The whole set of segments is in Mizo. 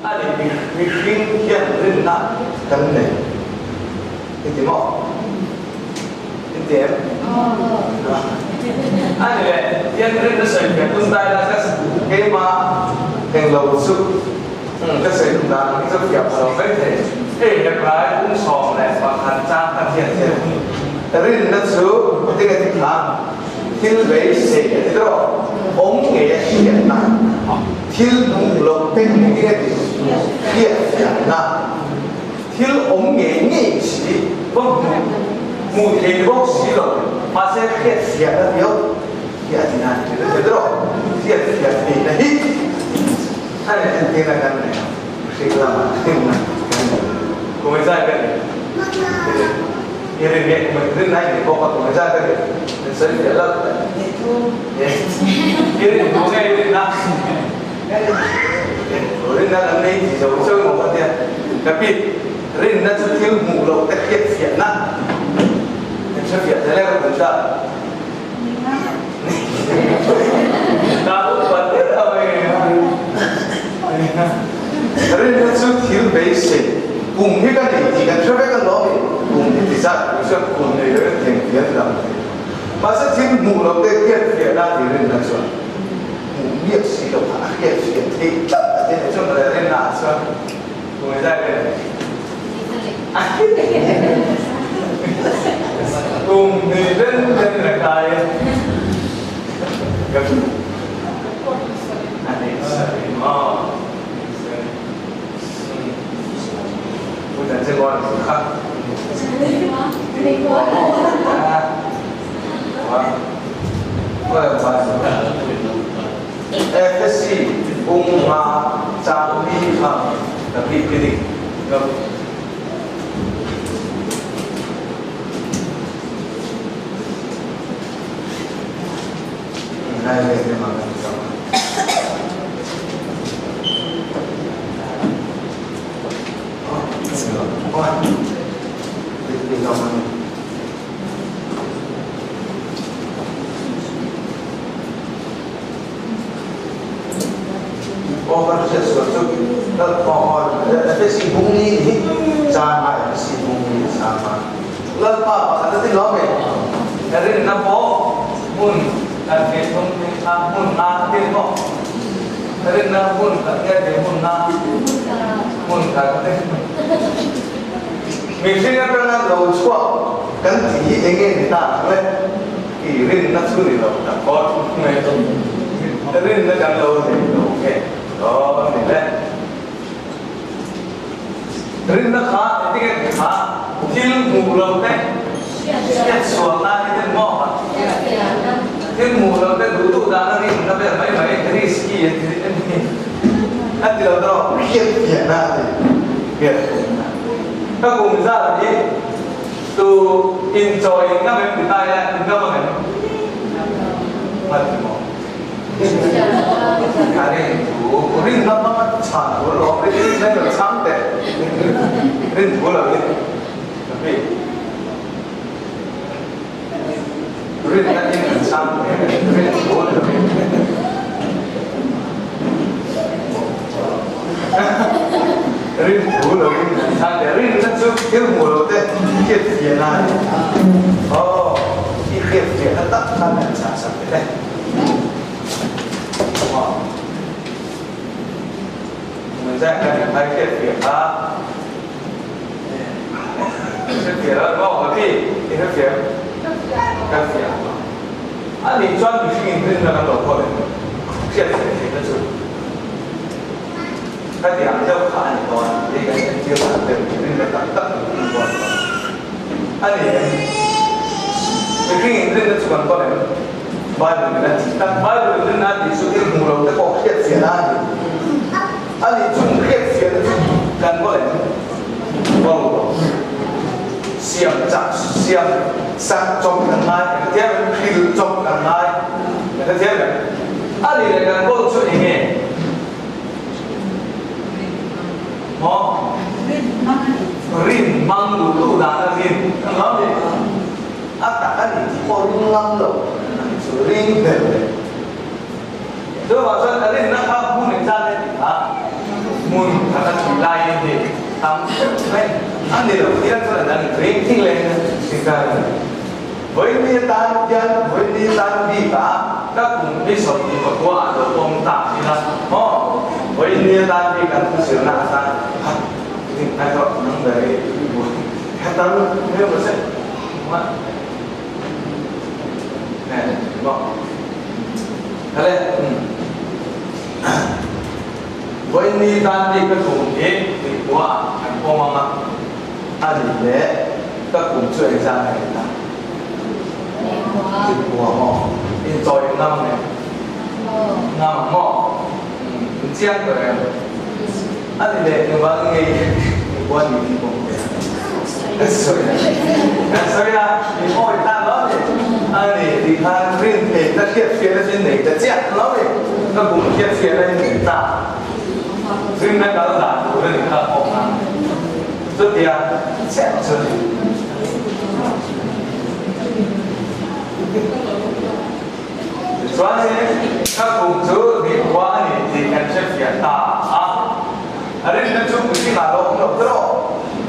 A ni, mihring hian rinna kan nei i ti maw? I ti em? A ni le, hian rinna sawi fiah tum ta ila ka keimah englo chu ka sawi tum dan ang hi chu fiah pha lo mai thei. Hei Hebrai kum 11 chang khat hian hian rinna chu tinge ti kha thil beisei a ti tawh awm ngei a hriatna. Thil hmuh loh te engtin a tih? Hriatfiahna. Thil awm ngei ngei si va hmuh hmuh thei bawk si lo, mahse hriatfiahna viau hi a ti na ni tih hre rawh. Hriatfiah theihna hi a ni entirna kan nei a, hrik lamah hlimna kan nei. Kum engzai ka ni? I rin nge kum rin na i nei bawk a, kum engzai ka ni? Min sawi fiah lalh teh. I rin thu nge i rin na? Rin na kan nei ti zo zo emaw ka tia. Ka pi, rin na chu thil hmuh loh te hriat fiah na. Min hre fiah zel e ka kun ta. Ka upat deuh a mai. Rin na chu thil beisei. Kum hi ka nei tih kan hre vek a lawm i, kum hi ti zat kum chuan kum nei lo in theng fian dang thei. Mahse thil hmuh loh te hriat fiahna tih rinna chuan hmuh miah si loh kha a hriat fiah theih tlat a ti a ni. Chuan mawle rinna ah chuan kum i zai vel kum hnih len len la kai e ka a ni sawi maw Efesi bung nga chang li kha ka bik hi ding lo. Lai le te ma kan chang. Lalpa pakhat a ti lo mi rinna pawh hmun kan hmeh thum hmun nga a ti maw? Rinna hmun khat nge ti hmun nga? Hmun khat a ti. Mihring atanga lo chhuak kan tih hi eng nge ni ta ang le? I rinna chu ni lo tak phawt mai. Rinna kan lo nei lo nge dawn ni le? Rinna kha engtin nge tih kha thil hmuh lo te hriat sual nan hi ten maw? Thil hmuh lo te duh duh dana rinna vel mai mai risky a ti a ni. A ti lo tawh. Hriat fiahna a ni. Hriat fiahna. Ka kum zat hi tu inchawi ngam em ti ta ila in ngam ang em? Ngam ti maw? A rin thu, rinna hmanga chhan thu alawm, rin rinna in rawn chhang teh, rin thu lo in ka pi, rinna in rawn chhang teh, rin thu lo in. Rin thu lo in rawn chhang teh, rinna chu thil hmuh lo te hriat fiahna a ni. Aw, i hriat fiahna tak khan an chhah sak teh e. Bible in a tih tak, Bible in a tih chu thil hmuh loh te pawh hriat fiahna a ni. A nih chung hriat fiahna chu kan vaw em? Vaw lo. Siam chak, siam sak chawp kan ngai, ka hrethiam em? Hril chawp kan ngai, ka hrethiam em? A nih leh kan vaw chu eng nge? Maw? Rin hmang duh duh dan a rin. Englo ni? A tak a ni tih pawh ring ngam lo a ni chu ring ber le. Chuvang chuan a rinna kha hmun in zan e tih kha hmun khat. Mai a ni lo hian chuan a dang ring thing leh in ka Vawiin atan hian vawiin tan bikah ka kum hi 29 ah lo awm ta ila maw? Vawiin atan bik an thusirna atan ha ding ngai tawh nang ber i heta hmel maw se nè maw Hale Vawiin tan bik ka kum hi 29 ah an awm ang a. A nih leh ka kum chu engzah nge ni ta? Lehkua maw? Inchawi ngam nge? Ngam ang maw? In chiang tawh em? A nih leh engvang nge lehkua ni tih pawh hmu a? Ka sawi a, ka sawi a, min awi ta lo ni. A ni tih khan rin theih na hriat hriatna chu in nei ta chiah lo ni. Ka kum hriat hriatna in nei ta. Rinna kal dan tur a ni kha awm ang. Chutia chiah chu a ni. Tichuanin ka kum chu nikhua a ni tih kan hre fiah ta a. Rinna chu mihringah lo awm lo tawh.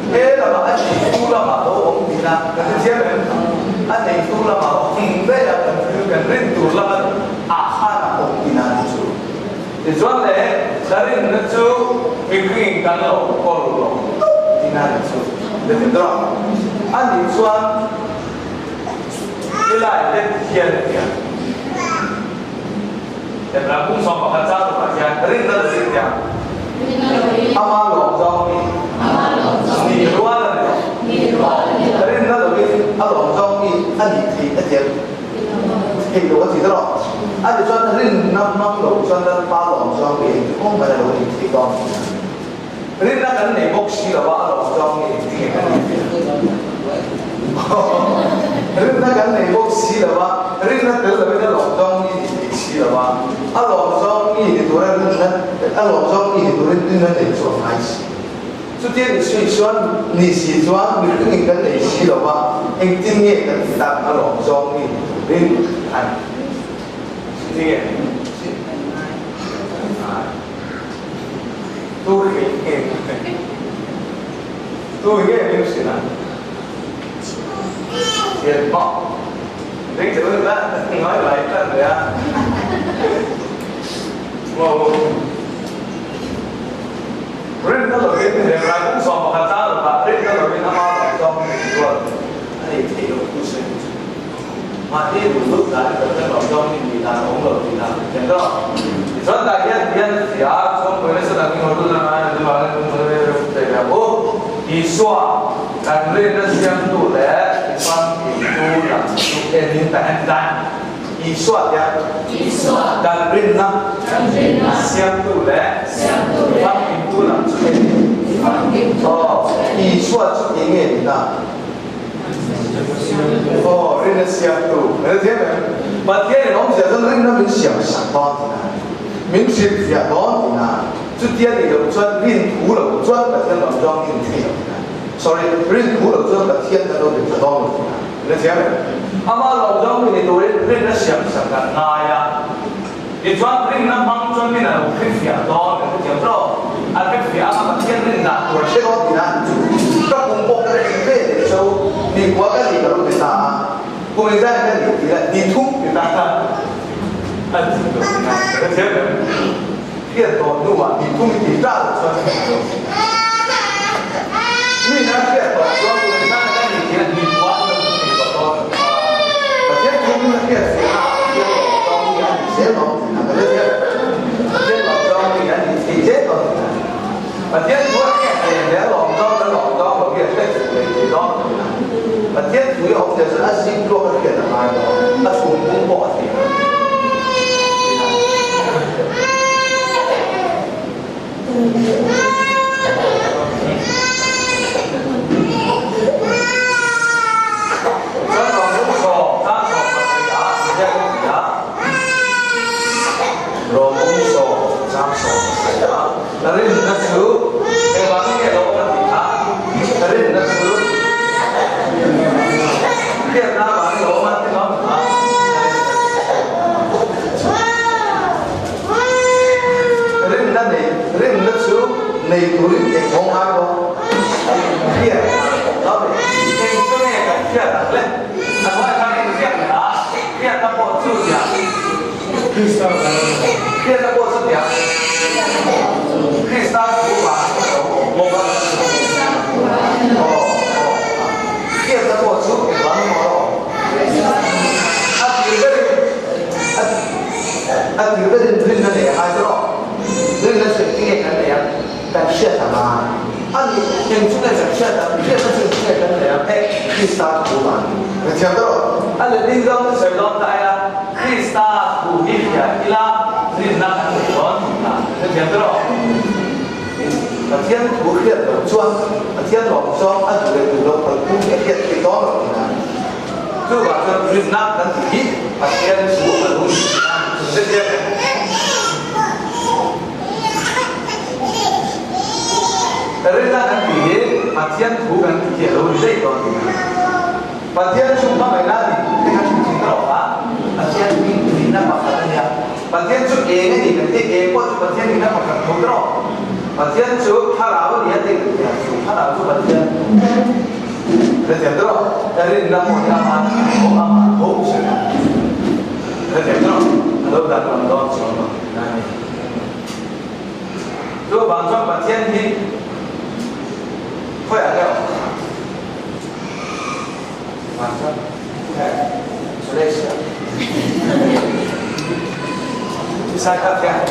He lamah a neitu lamah lo awm tihna kan hre chiang em? A neitu lamah awm daih a kan thil kan rin tur lama ah khan a awm tihna a ni chu. Tichuan le, ka rinna chu mihringin kan lo kawl lo tawp tihna ni chu le ti dawrh. A nih chuan helai te hian a tia. Hebra kum 11 chang tukah hian rinna lo in tia. Ama lawm zawng mi ni rual a ni lo. Rinna lo in a lawm zawng mi a nih theih a tia. Hei lo a ti ta rawh. A ti chuan rinna hmang lo chuan Lalpa lawm zawng mi engti kawng mai a lo ni thei dawn tih a. Rinna kan nei bawk si lo a, a lawm zawng mi engti nge kan ni thei ang? Rinna kan nei bawk si lo a, rinna tel lovin a lawm zawng mi ni thei si lo a, a lawm zawng mi ni tura rinna, a lawm zawng mi ni turin rinna nei chu a ngai si. Chutia ni suih chuan ni si chuan mihringin kan nei si lo va, engtin nge kan ti tak a lawm zawng mi turin an ti nge? Tu hi nge tu nge min hrilh a? Thian pawh ring che ul la ngawi mai tan ve a. Rinna lovin Hebrai kum 11 chang rukah rinna lovin ama lam zawng min ruat a nei thei lo thu sawi chu mahni duh duh dan in Pathian lam zawng min tih dan a awm lo tih dan min thiam tawh. Tichuan tah hian hian fia chhawngpui nasa takin haw dul a ngai a ni vangin thei ve ang u. Isua kan rinna siamtu leh famkimtu lam chu enin ta en dan. Isua tia kan rinna siamtu leh famkimtu lam chu en Aw, Isua chu eng nge ni ta? Aw, rinna siamtu. Kan hrethiam em? Pathianin awmzia chuan rinna min siam sak dawn tihna a ni. Min hrilhfiah dawn tihna a ni. Chutia nih loh chuan rin thu lo chuan Pathian lam zawng in thei lo tihna a ni. Sorry, rin thu lo chuan Pathian kan lo be tha dawn lo tihna a ni. Rinna siam em? Amah lo zawng mi ni turin rinna siam sak kan ngai a. Tichuan rinna hmang chuan min a lo hrefiah dawn kan hrethiam tawh. A hrefiah anga Pathian rin dah tur a hre dawn tihna a ni chu. Ka kum pawh ka ring ve leh cho, ni kua ka ni ka lo ti ta a, kum engzah ka ni tih lah ni thum ti ta a, a ti lo tihna a ni. Ka hrethiam em? Hriat tawh hnuah ni thum i ti ta lo chuan ka ti lo. Mi na hriat tawh chuan kum engzah ka ni tih lah ni kua an lo ti thei tawh dawn lo a. Pathian thu min a hriat fiah a, Pathian lawm zawng mi a ni zel dawn tihna ka hrethiam. Pathian lawm zawng mi a ni thei zel dawn tihna a ni. Pathian thu a hriat thei hle lawm zawng le lawm zawng lo hi a hriat thei thei thei dawn tihna a ni. Pathian thu hi a awm zia chuan a zing tluak a hriat a ngai dawn, a chhung pum pawh a thei ang tihna a ni. Chuan Rom bung sawm chang 17 ah inziak in ti a. Rom bung sawm chang 17 ah rinna chu engvangin nge lo awm a tih kha? Rinna chu hriatna avangin lo awm a ti ngam a. Rinna nei, rinna chu nei turin eng nghawng ngai lo. Hriat ang le. A hnuai khan ka ziak leh a, hriatna pawh chu tia. Hriatna pawh chu tia. Krista thu vang in a lo awm bawk a. Aw, aw. Hriatna pawh chu engvang emaw a lo awm. A tir berin, a tir berin rinna nei a ngai tawh. Rinna chu engtin nge kan neih a? Kan hriat ang a, a nih eng chu nge kan hriat ang? Hriatna chu eng nge kan neih ang? Hei, Krista thu vang hi kan thiam ta rawh. A letling zawng chu sawi dawn ta ila, Krista thu hi hria ila rinna kan nei dawn tih kha kan thiam ta rawh. Pathian thu hriat loh chuan Pathian lawm zawng a duh leh duh loh kalphung hi a hriat theih dawn lo tih a ni. Chuvang chuan rinna kan tih hi Pathian thu a lo ni tih a hrethiam em? Rinna kan tih hi Pathian thu kan tih hi a lo ni daih dawn tih a ni. Pathian chu hmangaihna a ni tih kha chhun chhin rawh a, Pathian hi nihna pakhat a nia. Pathian chu eng a ni kan tih, eng pawh chu Pathian nihna pakhat tho rawh. Pathian chu thlarau a ni a tih kan tih a, chu thlarau chu Pathian Hrethiam ta rawh. Rinna pawh hi amah tho amah tho sawi a. Hrethiam ta rawh. A lo danglam dawn chuang lo tih a ni. Chuvang chuan Pathian hi khawiah nge awm? Chuvang chuan he Malaysia Chisai kha khian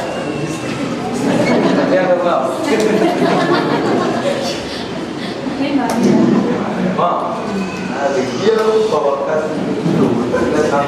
Pathian lo nga Ma a dik viau bawk a kan duh nasa.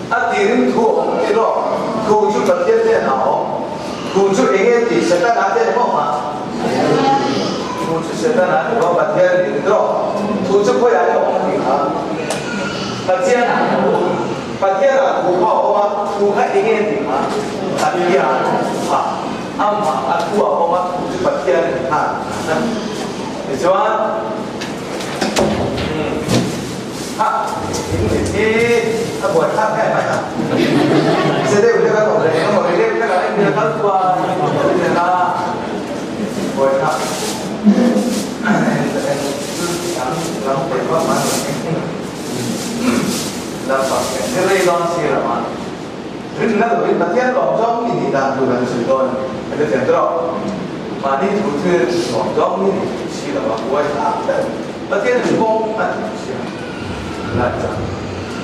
A tirin thu a awm tih rawh. Thu chu Pathian hnenah a awm. Thu chu eng nge tih Setana te ni maw hma? Thu chu Setana ni maw Pathian ni ni rawh. Thu chu khawiah nge awm tih kha Pathian ah a awm. Pathian ah thu kha a awm a, thu kha eng nge tih kha Pathian kha amah a thu a awm a, thu chu Pathian ni kha. Tichuan, Ha, in mit hi a buai thlak em mai a. Se deuh hlek a tawp leh eng emaw ri deuh hlek a en hmel kal chuan en a buai thlak. En ang lam thei vak mai lam pang en hi rei dawn si lo a. Rinna lovin Pathian lawm zawng mi nih dan tur an sawi dawn a ni. Ka thiam ta rawh. Mahni thu thil lawm zawng mi nih si lo a buai thlak ber. Pathian in kawng a ti chhia lai chuan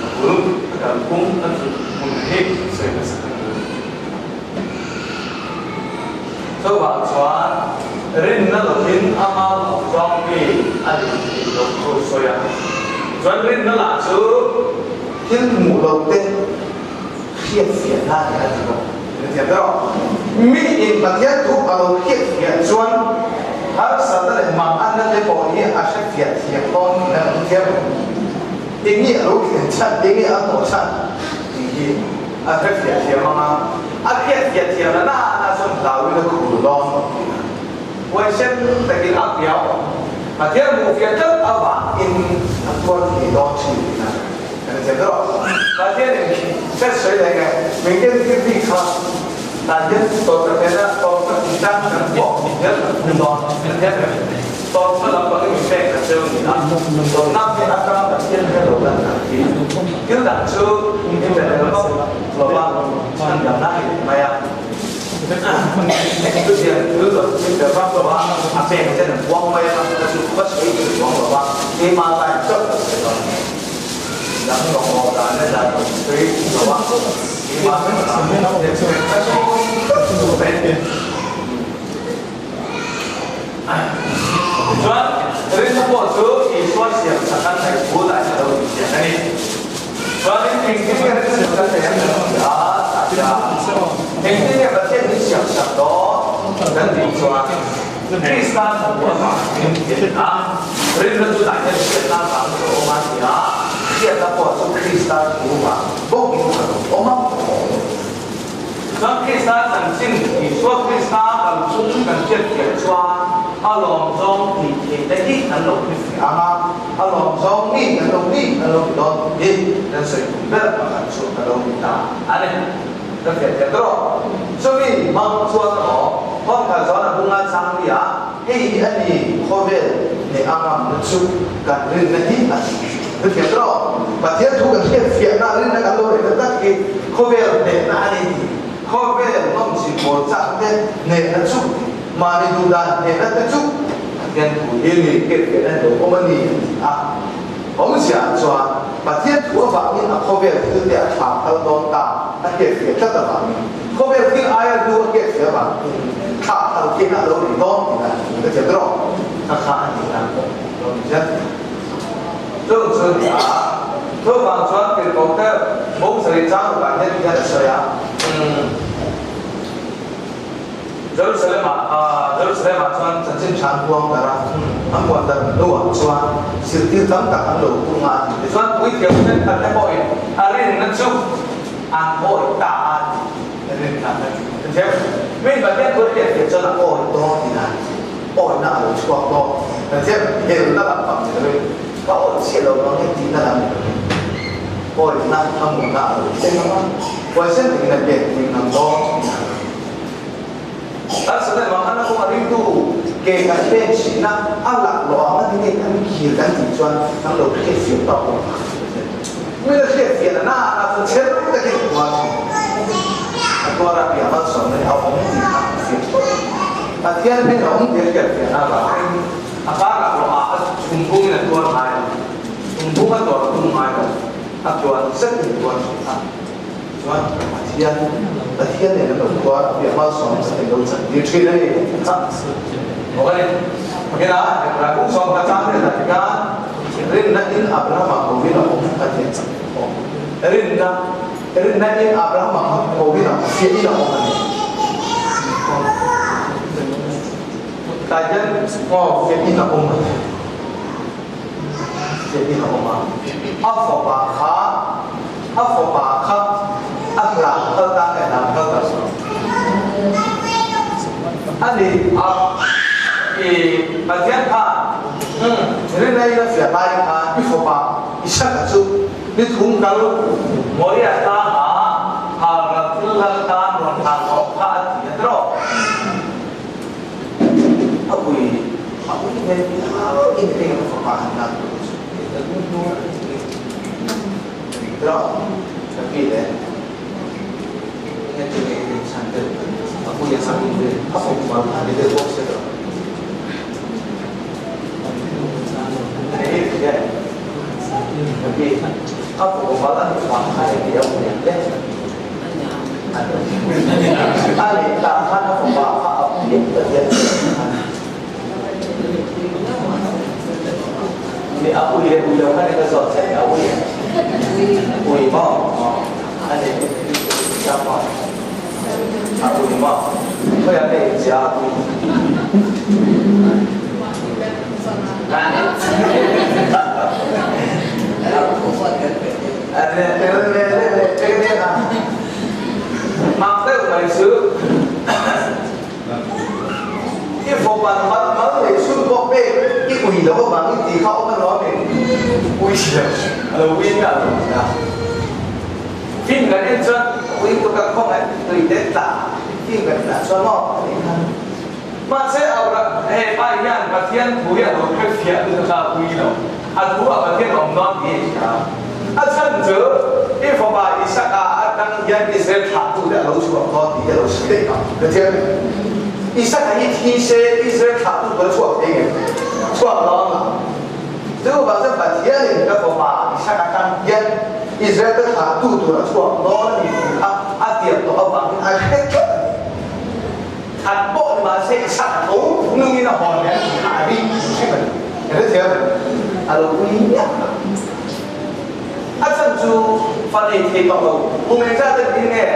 a bul a kalphung a zut hmun hi sawi hmasa kan duh. Chuvang chuan rinna lovin ama lawm zawng mi a ni tih loh chu sawi a. Chuan rinna lah chu thil hmuh lo te hriatfiahna a ni a ti bawk. Hetiang ber aw. Mi in Pathian thu a lo hriatfiah chuan harsatna leh manganna te pawh hi a hrefiah thiam dawn tih a lo thiam lo. Eng nge a lo thlen chhan, eng nge a tawh chhan tih hi a hrefiah thiam ang a, a hriatfiah thiam na nana chuan hlauin a khur dawn tih a huaisen takin a piau. Pathian hmuhfiah tlat avangin a tuar thei dawn thin tih a Kan thiam deuh a, Pathianin hriat sawi leh nge min ken tir bik kha tan hian tawrhna hnena tawrhna chung chang kan pawh hian kan hmu dawn kan thiam em? Tawrhna lam pangin min pek kan cheu ni a, tawrhna hi atanga Pathian hre lo lan kan ti. Thil dang chu in pe tel vak lova chhan damna a ni mai a. Chutiang thil lo in pe vak lova a pek ten an puang mai a, ka chu ka sawi tur chuang lova keimah line chauh ka sawi dawn a ni. Dang lo aw dan leh dan lo sawi lo a, keimah vek a Tichuan, rinna pawh chu Isua siam sak an ngaih thu dah hi a lo inziak a ni. Chuanin engtin nge rin siam kan nei ang kan ti a, tah hian engtin nge Pathian min siam sak dawn kan tih chuan Krista thu avangin tih a, rinna chu tah hian hriatna avangin a lo awm a ti a, hriatna pawh chu Krista thu vang bawkin a lo awm a. Chuan Krista chanchin, Isua Krista kalphung kan hriatfiah chuan a lawmzawng tih theih te hi kan lo hriatfiah ang a, a lawmzawng mi kan lo ni kan lo ti dawn tih hi kan sawi tum ber pakhat chu a lo ni ta a ni. Ka hriatfiah ta rawh. Chumi hmang chuan aw, Hawngkha zawn a bunga chang ni a, hei hi a ni khawvel leh a ngamna chu kan rinna hi a ti. Ka hriatfiah ta rawh. Pathian thu kan hriatfiahna rinna kan lo neihna tak hi khawvel hnehna a ni tih. Khawvel nawmzin pawl chak te hnehna chu mahni duhdan hnehna te chu Pathian thu hi ni hriatfiahna hi lo awm a ni a ti a. Awmzia chuan Pathian thu avangin a khawvel thil te a tha kal dawn ta a hriatfiah tlat avangin khawvel thil aia hnu a hriatfiah avangin thla phal theihna a lo nei dawn tih a ka thiam ta rawh. Ka kha a nih dan pawh lo ni zel thei. Chung chu ni a, chuvang chuan tirhkoh te bawngsawi chang rukah hian ti hian a sawi a, umm. Jerusalem-ah Jerusalem-ah chuan chanchin tha an puang darh a, an puan darh hnuah chuan zirtir tam tak an lo pung a ti. Tichuan puithiam thenkhat te pawhin a rinna chu an awih ta a ti. Rinna a ti. Pathian mi Pathian thu a hriat theih chuan a awih dawn tih a awihna a lo chhuak dawn. Pathian helna lam pang ni lovin ka awih chiah lo vang hi tihna lam ni lovin awihna a hmuhna a lo thleng ang a, huaisen takin a pek tling ngam dawn tih a lo ti. Kan sawi vang khan a kawng a ringtu ke kan pen chhihna a lak loh ang a ti nge kan kir kan tih chuan kan lo hriatfiah tawk lo ang a ti. Mi la hriatfiah na na chuan chher takin a tuar thin. A tuar a piah malsawmna hi a awm tih kha a hriat tawh. Pathian hming a awm tih a hriatfiahna avangin a kar lak loh ah a chhum bungin a tuar ngai lo. Chhum bung a tuar tum ngai lo. A tluan zetin a tuar thin a. Chuan Pathian, Pathian nen an lo khuar a piah malsawm sa eng lo chan tir thin a ni. Bawk a ni. Pakina Abraham sawm kha chang rinna tikhan rinna in Abrahama kovin a awm a ti. Rinna, rinna in Abrahama kha kovin a fiah in a awm a ni. Tlai hian aw fiah in a awm a ni. Fiah in a awm a. A fapa kha A fapa kha a hlang kal ta nge hlang kal ta lo? A ni a, i Pathian khan rinna in a fiah lai khan i fapa Isaka chu ni thum kal Moria tlangah halral thil lal tan rawn hlang rawh kha a ti a tiraw? A ui a ui ve viau in heng a fapa han lak tur chu. Mi a ui leh ui lo kha ni ka zawt che a ui em? Ui maw? A ni chiang maw? A ui maw? Khawiah nge in chiah a ui? Mak deuh mai chu. I fawpan mal mal leh chhun pawh pek i ui lo avangin tih kha awm alawm in ui si lo a lo ui miah lo ti a. Film kan en chuan ui kut a khawngaih tui te tla film kan en ah chuan maw a nih kha. Mahse Abraham he pa hian Pathian thu hi a lo hre fiah lutuk a ui lo. A thu ah Pathian a awm dawn tih a hria. A chhan chu i fapa Isaka atang hian Israel thlahtute a lo chhuak dawn tih hi a lo hre daih ang. Pathian Isaka hi thi se Israel thlahtu tur a chhuak thei ngem? Chhuak dawn lo. Chuvang chuan Pathianin ka fapa Isaka atang hian Israel te thlahtu tur a chhuak dawn a ni tih kha a tiam tawh avangin a hre tlat a ni. Khat pawh ni mahse Isaka tho nungin a hawn leh a tih kha a ring hrim a ni. Hrethiam em? A lo ui miah lo. A chhan chu fa nei thei tawh lo. Kum engzat a ni nge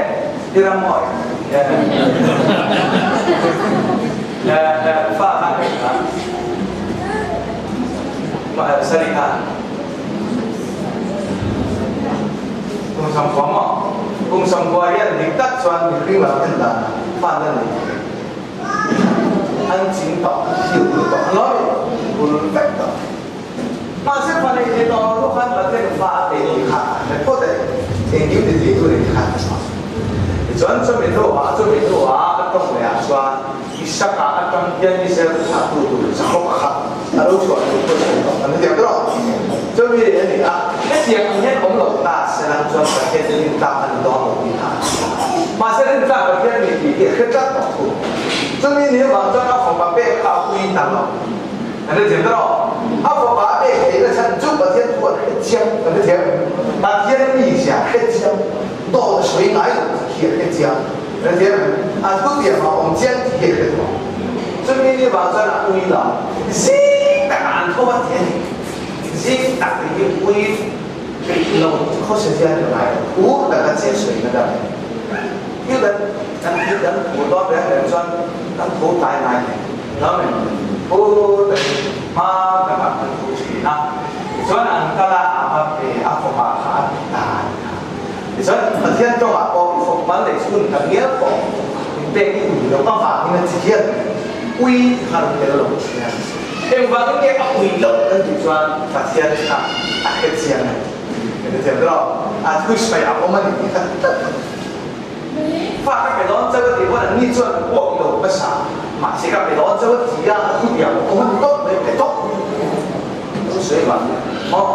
i ram mawi? Fa kha nei kha. Sari kha. Kum 10 maw? Kum 90 hian dik tak chuan mihring lam en danah fa na nei thei. An ching tawh, hiu tawh, an lo bul vek tawh. Mahse fa nei thei tawh lo pawh khan Pathian fa a pe tih kha a hre phawt a ni. Engkim ti thei tur in khan a chhuak. Tichuan chumi hnuah chumi hnuah a tawng leh ah chuan Isaka atang hian Israel thlahtu tur Jakob kha a lo chhuah tur pawh sawi tawh an hetiang tawh. Chumi a ni a, hetiang ang hian awm lo ta se lang chuan Pathian chu rintlak a ni dawn lo tih kha a hria. Mahse rintlak Pathian mi tih hi a hre tlat tawh thung. Chumi ni avang chuan a fapa pek kha a ui ta lo. Kan hrethiam ta lo. A fapa pek theihna chhan chu Pathian thu an hrethiam. Kan hrethiam. Pathian mizia hrethiam. Dawt a sawi ngai lo tih hi a hrethiam. Kan hrethiam. A thutiam a awm chiang tih hi a hre duh. Chumi ni vang chuan a ui lo. Zing takah an tho a ti a ni. Zing tak tih hi ui peih lo khawsa hian ka ngai lo. Phur taka che sawi na dang a ni. Thil dang kan thil dang phur dawn reng reng chuan kan tho tlai ngai hle. Amen. Pu takin hma takah kan thu thin a, tichuan an kal a, a va pe, a fawpah kha a ti ta a ni kha. Tichuan Pathian tawngah pawh i fawp mal leh chhun kan ngial pawh min pek i ui loh avangin a chi hian ui ti kha rawn tel lo thin a. Engvangin nge a ui loh kan tih chuan Pathian kha a hre chiang a ni. Kan hrethiam ta lo, a thusawi a awm a ni tih kha tlat a ni. Fa ka pe dawn chauh a tih pawn anni chuan ka puak lo hmasa. Mahse ka pe dawn chauh a ti a, a thu biak awm a ni tawp mai, pe tawp mai. Chu sawi vang nia maw?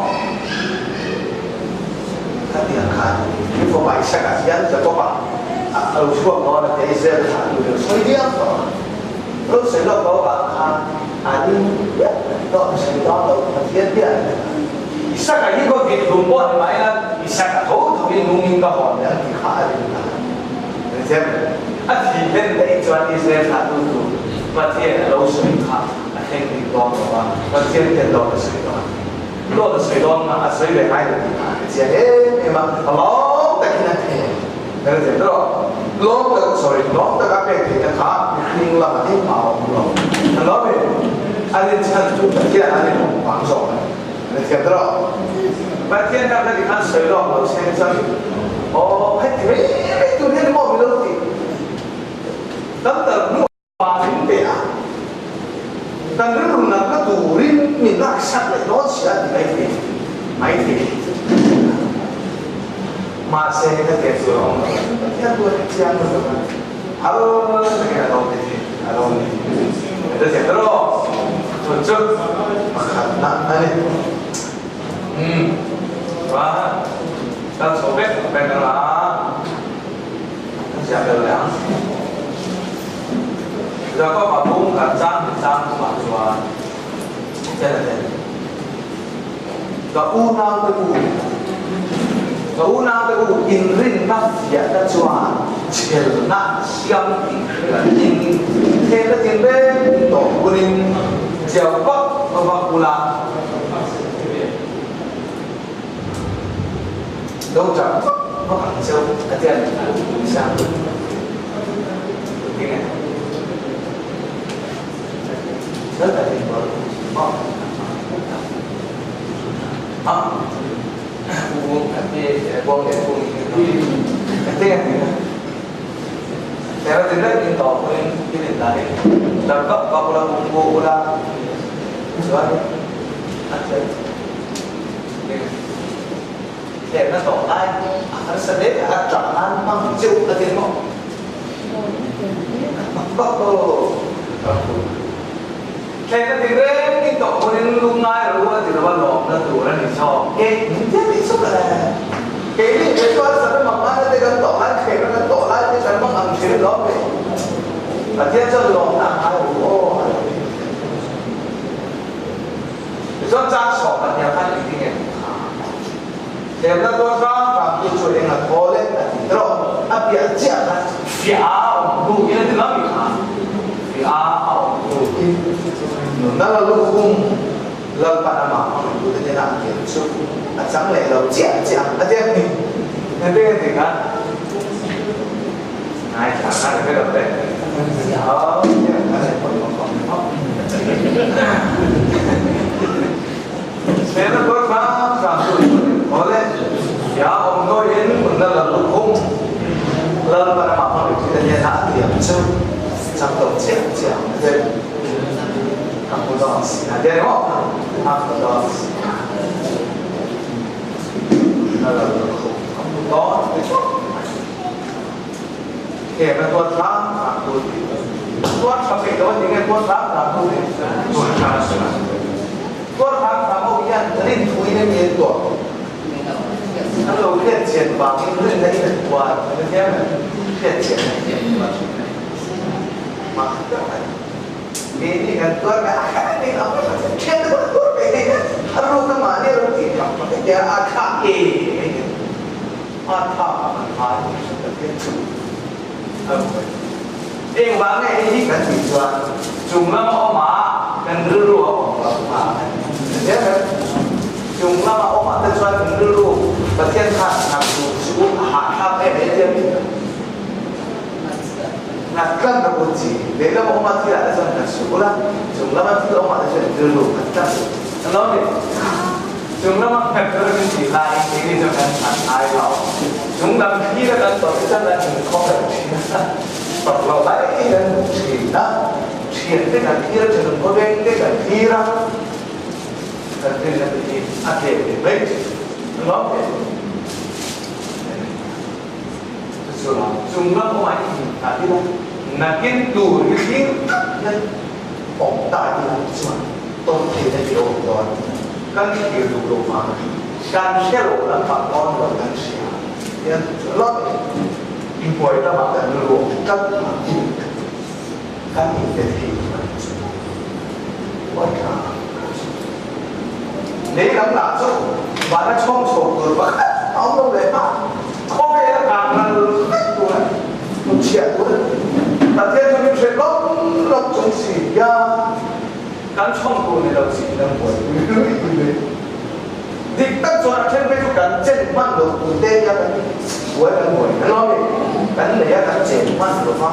Khatiang khan mi fapa Isaka hian Jakoba a lo chhuak dawn a tia Israel thlah tur in a sawi diam tawh a. Lo sawi lawk lo avang khan a ring piah tawh a sawi dawn lo Pathian hian a ti a. Isaka hi ka vit hlum pawh ni mah ila Isaka tho tho in nungin ka hawn leh ang tih kha a ring ta. Engzem a thi hlen daih chuan Israel thlahtu tur Pathian a lo sawi kha a thleng dik dawn lo a, Pathian hian dawt a sawi dawn. Dawt a sawi dawn a, a sawi ve ngai lo tih kha a hrechiang em em a, a lawm takin a thleng. Engzem erawh lawm tak sorry lawm taka pek theihna kha mihring lamah engmah a awm lo. A lawm e, a rinchhan chu Pathian an inawm vang zawk a ni. Pathian erawh Pathian kha khati khan sawi lawk lo se chuan aw heti mai mai tur hian maw min lo ti tam tar hnu ah min pe a kan rilru natna turin min laksak leh dawn si a ti mai thei mai thei mahse hetiang chu a awm lo Pathian tu a hre chiang lo a hal takin a lo ti thei a lo ni Pathian erawh chu chu pakhatna a ni. Umm chuan kal chho vek vek ang a, kan ziah bel leh ang. Jakob-a bung kan chang leh chang tumah chuan chen a chen. Ka unaute u, ka unaute u, inrinna fiahna chuan chhelna siam tih hriatin thehna tinreng tawh hunin chiau vak vak ula lo chak vak vak ang cheu a ti a ni. Tinge? Thlenna ti reng in tawh hunin lungngai ro a ti lo a lawmna tur a ni zawk. Ke min tia tih sup le. Keini ve chuan Save Mangngaina te kan tawh lai, thlenna kan tawh lai te kan mang ang thin lawm ve. Pathian chuan lawmna a ngai ru aw a lo ti. Tichuan chang sawm a hniam khan engtin nge tih kha. Thlenna tuar hrang hrang tu chu eng a thawl e a ti tawh. A piah chiah khan fiah a awm hnu in a ti ngam i kha. Fiah a awm hnu in nunna la lukhum Lalpan amah hmangaih tute hnena a kian chu a chang leh lo chiah chiah ang a ti ang ni. Engtin nge ti khan ngaithla khan a hre lo le. Aw, Hmel a tuar hram hram tu in awle, ya awm nawiin nunna la lukhum. chang lo chiah chiah ang a ti. Ka hmu dawn si a ti a ni maw? A hmu dawn si a. A lo lukhum ka hmu dawn ti tawp mai. Heng a tuar hram hram tu ti. Tuar tha peih lo a ti nge tuar hram hram tu ti? Tuar hram hram. Tuar hram hram ho hian rin thuin a mi an tuah? An lo hriat chian vangin rinna in an tuar a ni thiam em? Hriat chian a ni an tuar thin a ni. Mah tak a ni. Keini kan tuar ve a khat a ni ang a thian te pawh an tuar ve thei a, a ruk a mahni a rawn tih phak phak a tia a tha e mai ni. A tha a ngai hriat a thiam chu a ruai. Engvang nge hei hi kan tih chuan chung lama awm a kan rilru a awm loh vang a ni. Hetiang em? Chung lama awm ah te chuan kan rilru Pathian khan nghat duh chu a hahthlak em em hian min nghat tlat na hun chi. Lei lama awm ah thil ah te chuan nghat suh ula, chung lama thil awm ah te chuan rilru nghat tlat duh. An lo ni. Chung lama nghet ber min tih laiin keini chuan kan nghat ngai lo. Chung lam thlir a kan tawrh hi chuan kan inkhawm reng thin a, tawrh loh mai kan hmu thin a, thian te kan thlir a, thenawm khawveng te kan thlir a, kan rinna te hi a tlem ve mai thin. An lo hle. Chu chu lam chung lam awmah i innghat ila, nakin tur hi thlir tak hian awm ta ila chuan tawng theihna hi a awm dawn. Kan thlir duh lo vang a, kan hre lo lampang dawn lo kan hria hian chu lawt a ni. Inbuai lamah kan ruak tlat in kan inpe thei tur a ni chu. Uaithla kan chu. Lei lam lah chu vana chhawng chho tur pakhat a awm lo leh nghal. Khawvel a kang ral vek tur a ni. Hmuchhiah tur a ni. Pathian chu min hre lawk lawk chung si hian kan chhawng tur ni lo chi in an buai pui lui lui. Dik tak chuan a then phei chu kan chen hman lo tur te nia kan buai kan buai hlawm a ni. Kan nei a kan chen hman lo va,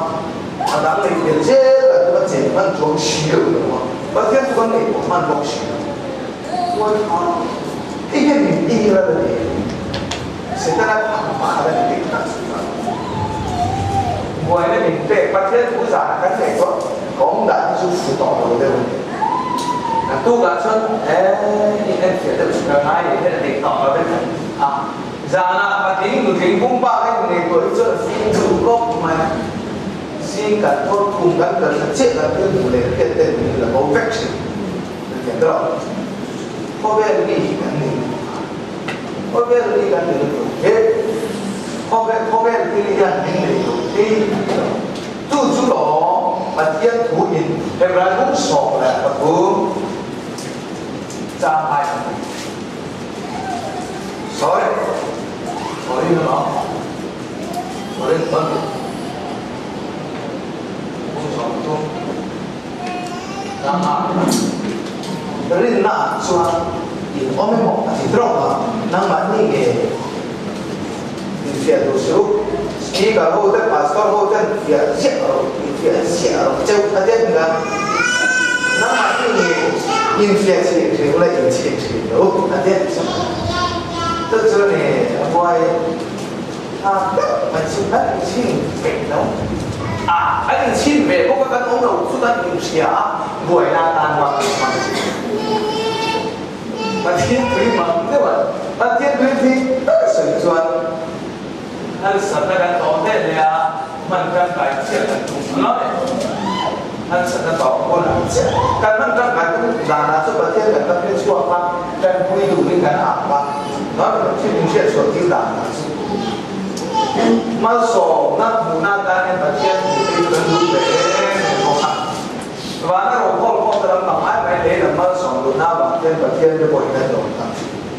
a dang nei tel zel kan tum a chen hman chuang si lo lo a, Pathian chu kan nei pawh hman bawk si lo. Buai tha hei hian min tir a la ni. Setana phak pakhat a ni dik tak chuan buaina min pek Pathian thu zan kan nei chuan ka awm dan hi chu fu tawh lo deuh a ni. Naktukah chuan eh in enfiah deuh chu ka ngai leh hian a dik tawh lo vek a. Zanah patling nutling pumpa ka innei tawh hi chuan fing duh khawp mai a. Zing kan thawr khum kan kal thla chiah kan thil hmuh leh hriat ten min la bo vek thin. Hetiang deuh khawvel mi hi kan ni. Khawvel mi kan ni lutuk he khawvel khawvel thil hian min nei lo thi chu chu lawm Pathian thu in Hebrai bung 13 chang hai sorry sorry na lo sorry ban bung 13 chang hai Rinna chuan in awm emaw a ti trawk a, nangmahni nge infiah duh suh u. Speaker ho te, Pastor ho ten fiah ziah rawh, infiah ziah rawh cheu a ti a ni a. Nangmahni nge infiah chhin thin ula inchhin thin lo a ti a ni chu. Chu chu ni a buai thlak deuh mai chu kan inchhin peih lo. A, kan inchhin ve bawk a, kan awm lo chu kan inhria a. Buaina atan bak in hmang chi. Pathian tui hmang deuh a, Pathian tui thi tak sawi chuan harsatna kan tawh hle hle a, hman tangkai chiah kan tum ang e. Harsatna tawh hunah chiah kan hman tangkai tum danah chu Pathian kan la hre chhuak a, tanpui duhin kan ak a, thil in hriat chhuah tir danah chu malsawmna hmuhna atan hian Pathian hmuh hi chu kan duh ve em em bawk a. Vana rokhawm pawh ta lam pang ai mai lei lam malsawm duhna avang hian Pathian te pawhin an dawm ta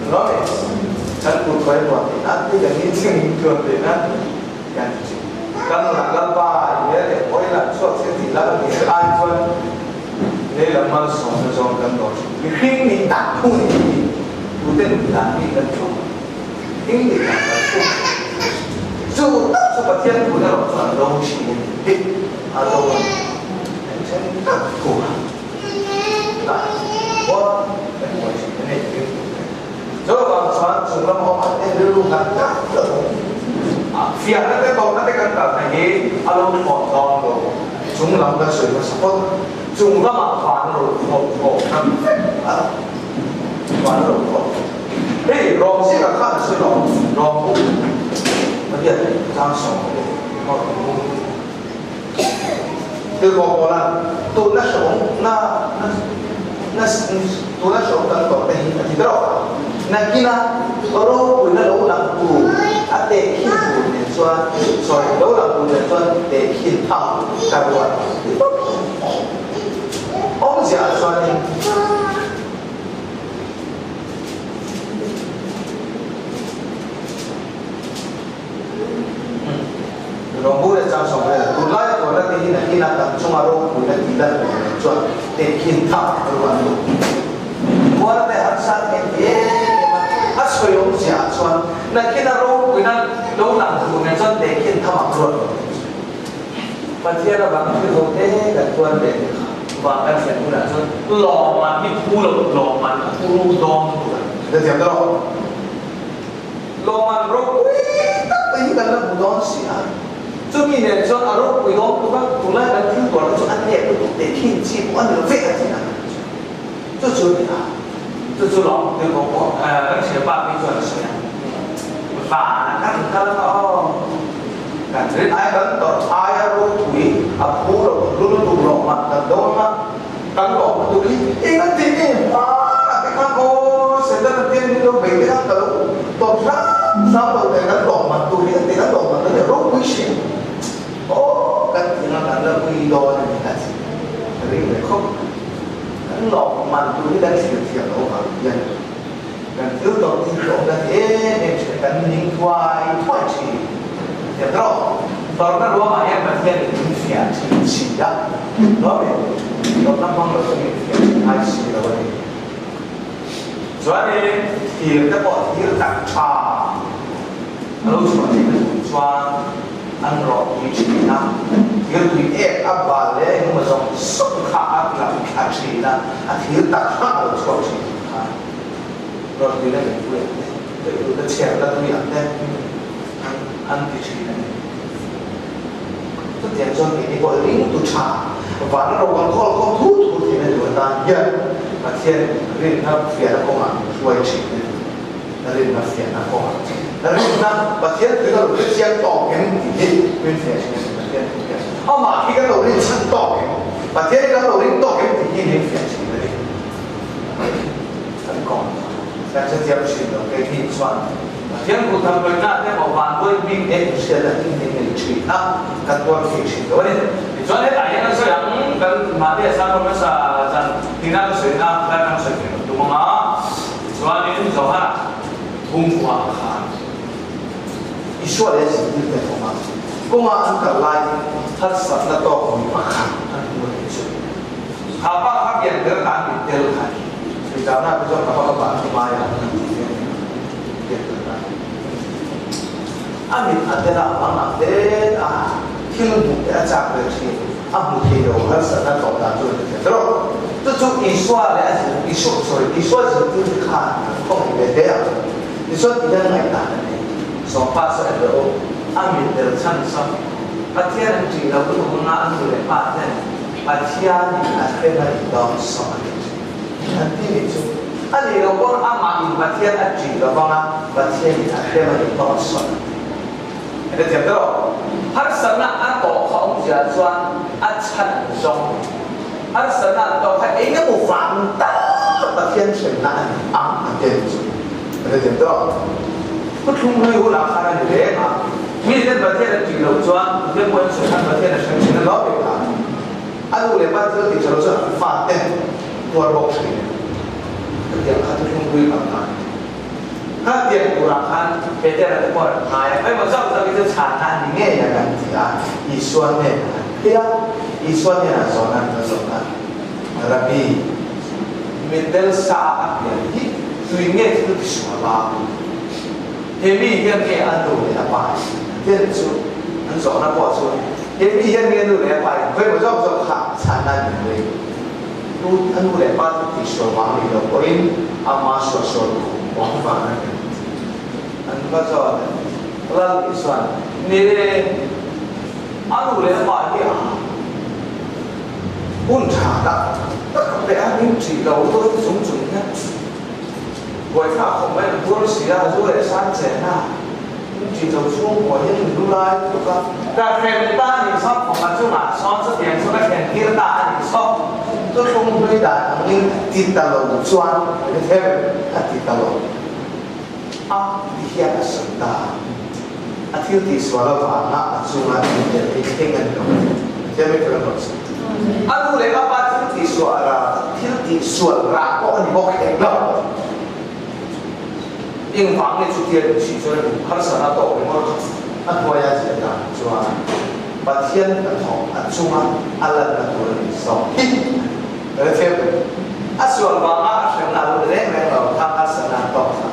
hlawm e. Kan kut huai huan theih nan te kan inching tluan theih nan kan ti thin. Kan nunah Lalpa i hmel leh pawi lam chhuak se tih lal ni ai chuan lei lam malsawmna zawng kan dawm thin. Mihring nih tak phung ni hi tute nun dan hi kan thu a, mihring nih tak kan phung chu tak chu Pathian thu erawh chuan a do thin a ni hi a do a ni. Then tak thu a dah pawh kan buai thin a ni tih chu avang chuan chung lam awm ah te rilru nghat tak lo a fiahna te tawrhna te kan kalna hi a lo thawn dawn lo. Chung lam kan sawi hmasa phawt a, chung lamah van a rawn khawp khawp na vek a, van a rawn khawp. Hei rawng zingah khan a sawi lo, rawng bu Pathian chang sawm leh rawng bu thil rawng pawl a, tuna hreawm na na tuna hreawm kan tawrh te hi a ti ber a, nakina ropuina lo lang tur a tehkhin tur nen chuan sorry lo lang tur nen chuan tehkhin phak ka ruat ti tawp awmzia ah chuanin. Rawngbu leh chang sawm vel tunlai a tuarna te hi nakin a kan chunga ropuina tih lan tur nen chuan tehkhin thak a ruat lo. Mual te harsa thei ti em em a, a sawi awmzia ah chuan nakin a ropuina lo lang tur nen chuan tehkhin tham a ruat lo tih chu Pathian avang thil ho te kan tuar ve te kha vang kan thlen hunah chuan lawmman hi phu lo lawmman a turu dawn tur a ni. Hrethiam ta rawh. Lawmman ropui tak te hi kan la hmu dawn si a, chumi nen chuan a ropui dawn tuk a, tunlai kan thil tuar te chu a hnep lutuk teh khin chi pawh a ni lo vek a ti na chu chu a ni a, chu chu lawm thil pawh pawh kan hria pa phei chuan a sawi a, van a kan kal a aw kan rin ai kan tawrh aia ropui a phu lo hlu lutuk lawmman kan dawn a. Kan lawm lutuk hi eng a ti nge hmanah te khan aw Satan a tiang min lo bei te khan ka lo tawp hram hram lo teh kan lawm man tur hi a ti kan lawm man tur hi a ropui hrim aw kan ti anga kan la ui dawn a ni a ti ka ring ve khawp mai kan lawm man tur hi kan thlir thiam loh avang hian kan thil tawp hi hlawm na ti em em thin kan ning thuai thuai thin thiam ta rawh. Tawrhna ruangah hian Pathian in min fiah thin si a, nuam em? Tawrhna hmang lo chu min fiah thin ngai si lo a ni. Chuanin thir te pawh thir tak tha a lo chhuah theihna tur chuan an rawh tui thin a, thir tui ek a bal leh engemaw zawng zawng kha a lang thla thin a, a thir tak kha a lo chhuak thin kha rawh tui na min pui ang te, tui chhiarna tui ang te. An ti thin a ni. Chutiang chuan keini pawh ringtu tha vana ro kan khawl khawm thut thut theihna tur atan hian Pathian rinna fiahna kawngah min hruai thin a ni. Rinna fiahna kawngah. Rinna Pathian tui ka lo rin chiang tawk em tih hi min fiah thin a ni Pathian tui hian. Amah khi kan lo rin chhan tawk em? Pathian hi kan lo ring tawk em tih hi min fiah thin a ni. Kan kawng kan hrethiam thin lo keini chuan. Pathian kut tham lawihna te pawh van buai bik e hriatna hi min nei thin a, kan tuar thei thin lo a ni. Tichuan hetah hian an sawi ang, kan mahni a sang hmasa zan tina ka sawina lai kan sawi thei lo tum ang a, tichuanin Johana thungkuah khan Isua leh zirtir te thawm a, kawnga an kal laiin harsatna tawk mi pakhat an hmu a nih chu. Kha pa kha pian ber tan min tel kha ni. Hritana te chuan ka va ka van hmai a an ti ve a ni. A mit a tel a, mang ang tet a, thil hmuh te a chak ve thin, a hmu thei lo, harsatna tawh dan chu a ni thei tawh. Chu chu Isua leh a zir, Isua, sorry, Isua zirtir te khan an khawngaih ve hle ang. Tichuan ti hian ngaihdan a nei. Sawmpa saw en rawh u, a mit tel chhan saw Pathian an ṭih lo lutuk anga a nu leh pa ten Pathianin a hrem a nih dawn saw a ti thin. An ti nih chu a nih loh pawn amah in Pathian a ṭih lo vang a, Pathian in a hrem a nih tawk sawn a ti. Heta thiam ta rawh. Harsatna a tawh kha awmzia chuan a chhan an zawng. Harsatna an tawh kha eng emaw vang tak Pathian hremna a ni ang a ti a nih chu. Heta thiam ta rawh. Thuthlung hlui hunah khan a ni reng a, miten Pathian an ṭih loh chuan Pathian pawhin sawi khan Pathian a hrem thin a lawm em kha. A nu leh pa thil tih ṭha lo chuan an fate tuar bawk thin. Hetiang kha thuthlungpui kan ngai. Khatiang turah khan Petera te pawh an ngai a, engemaw zauh zauh hi chu chhanna a ni ngei a kan ti a, Isua hnenah an phei a, Isua hnenah zawhna an va zawt a, Rabbi, mitdel sa a pian hi tui nge thil ti sual a? He mi hian nge a nu leh a pa hi? Ten chu an zawhna pawh chu he mi hian nge a nu leh a pa hi? Khawimaw zawk zawk kha chhanna an nei rei. Nu a nu leh pa chu tihsual vang ni lo pawhin ama suahsual khum vang vang a ni. An va zawt a, Lal Isua'n, Ni e, a nu leh a pa hi a. Hun tha tak tak a pe a, min ṭih lo dawn chung chung hian buaithlak khawp mai an tuar si a, zu leh san chen a, min ṭih lo chhungkua hian min lu lai lutuk a. Ka hrem ta a nih saw, khawma chungah sawn chutiang chu ka thlen tir ta a nih saw. Thuthlung hlui dan angin ti ta lo chuan hrem a ti ta lo. A ti hian a sawi ta. A thil tihsual avanga a chunga intel hi thleng a ni lo. Pathian mi fel rawh se. A nu leh a pa thil tihsual rah, thil tihsual rah pawh a ni bawk hek lo. Engvang nge chutia duh si chuan a duh harsatna tawk ringawt a hnuaia ziah dan chuan Pathian hnathawk a chunga a lanna tur a ni zawk hi Pathian a sual vanga a hremna a lo ni reng reng lo kha harsatna an tawk kha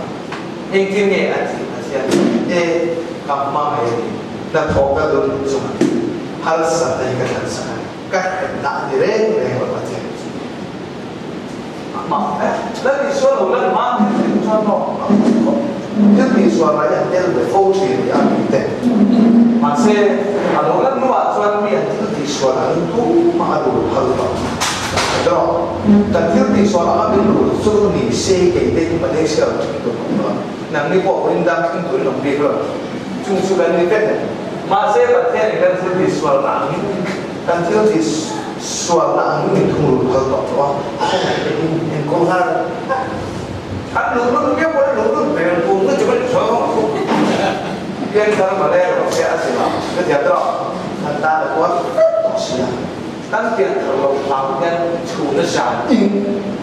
engtin nge a tih Pathian e ka hmangaih a ni hnathawh ka dun chunga harsatna hi ka thlansak a ni ka hremna a ni reng reng lo Pathian chu. Amah eh Lal Isua lo lan hma thil thil chuan maw a hmu khawp. Thil tihsual mai an tel ve fo thin nia mi te. Mahse a lo lan hnuah chuan mi an thil tihsual ang tumah a rul phal lo. Erawh kan thil tihsual anga min rul chu ni se kei te hi Malaysia lo thleng tur awm lo. Nangni pawh vawiin dang thleng turin awm bik lo. Chung chu kan ni vek e. Mahse Pathian in kan thil tihsual angin kan thil tih Sualna ang min thungrul phal tawh tawh a, khawngaih takin enkawl nghal a. An luhlul viau pawh an luhlul ve ang tum na chu kan insawi vang thung. Pianthar male rawh se a ti lo, ka ti a tawh. Kan tan a kual vek tawh si a. Kan pianthar lo hlau hian chhuna zan in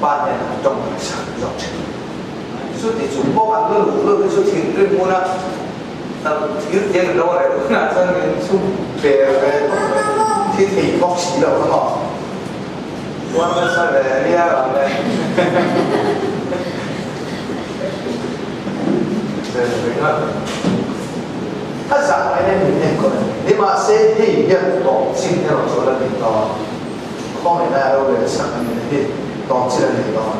pa hnenah an tawng kan sang zawk thin. Chuti chung pawh an la luhlul hi chu thinrim hmuna thir tiang in lo reh hunah chuan min chhum per ve tawp mai thi thei bawk si lo kha maw. Chuan nasa ve nia ram le. A zah mai nen min enkawl a ni. Nimahse hei hian tawng chin erawh chu a la nei dawn. Khawngaih lai a lo rel sak a ni na hi tawng chin a nei dawn.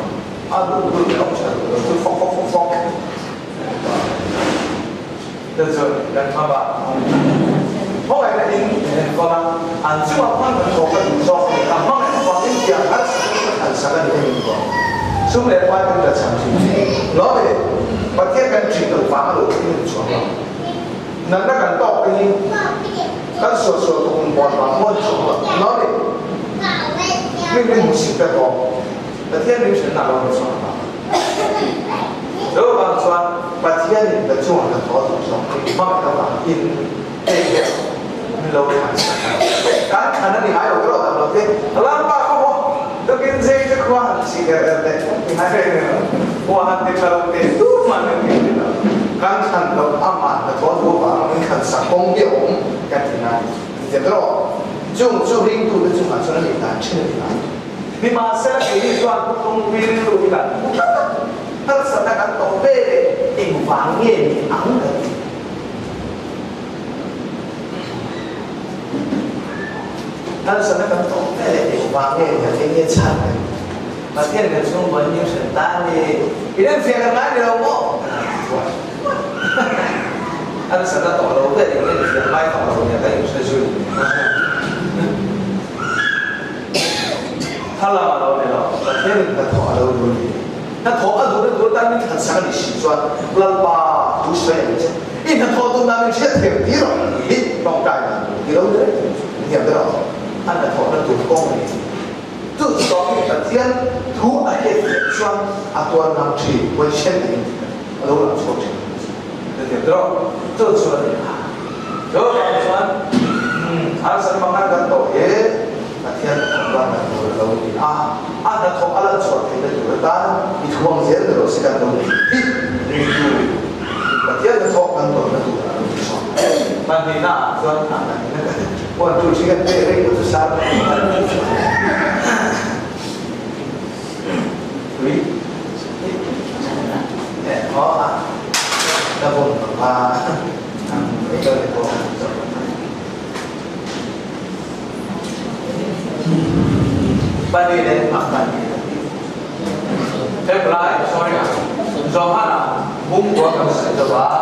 A duh duh leh awm tha duh lo chu fawk fawk fawk fawk. Te chuan kan hma bak a awm ta. Hmangaihna in min enkawl a, an chungah hman kan thawk a duh zawk a ni. Ka hmangaih avangin tiang harsatna ka thlan sak a ni hei min ruang. Sum leh pai kan tla cham thin thin. Lo le, Pathian kan ṭih loh vang a lo thleng in chuang lo. Natna kan tawk te hi kan sual sual tuk in buan vang maw ni chuang lo. Lo le, mi min hmusit te pawh Pathian min ṭhenna a lo ni chuang lo. Chuvang chuan Pathianin ka chungah ka thaw duh zawk hi hmangaih avangin hei hian min lo thlan sak a. Kan thlan a ni ngai lo erawh dang lo te, Lalpa khaw maw tukin zing te khua han chih er er teh ti ngai reng reng lo, khua han ti tha lo teh tu man kan ti thin lo. Kan thlan loh aman ka thaw duh avang min thlan sak kawng hi a awm kan ti ngai ti teh erawh chung chu ringtute chungah chuan a nih dan thin a ni ngai. Nimahsela keini chuan tung rilru hi kan hmu tlat a, harsatna kan tawh ve leh engvang nge ni ang kan ti. Harsatna kan tawh ve leh engvang nge ni ang, eng nge chhan kan ti. Pathian kan chhungkaw hi hriat ta a ni. I rem fiah kan ngai ni lo maw? Kan han ti thuai thuai. Harsatna tawh lo ve leh in fiah ngai tawh lo nia kan inhre zui. Kha lam a lo ni lo. Pathianin hnathawh a lo duh a ni. Hnathawh a duhna tur atan min thlansak a nih si chuan Lalpa tu sawi ang che. I hnathawh tum dan min hriat thiam tir rawh tih hi tawngtai dan tur ti lo ni reng thung chu min hniam ber awm. A hnathawhna tur kawng a ni. Chu tawngin Pathian thu a hriat thiam chuan a tuar ngam thin, huaisen takin a lo lang chhuak thin. Hetiang te rawh chu chu a ni a. Chu vang chuan harsat pakhat kan tawh hi Pathian hnathawk lan dan tur a lo ni a, a hnathawk a lan chhuah theihna tur atan i thuang zel ni rawh se kan lo ni hi ringtu Pathian hnathawk kan tawnna tur a lo ni chhuak. Pahnihna ah chuan a pahnihna kan huan tur hi kan pek reng chu sar tui. Hebrai sorry Johana bung kua kan sawi deuh a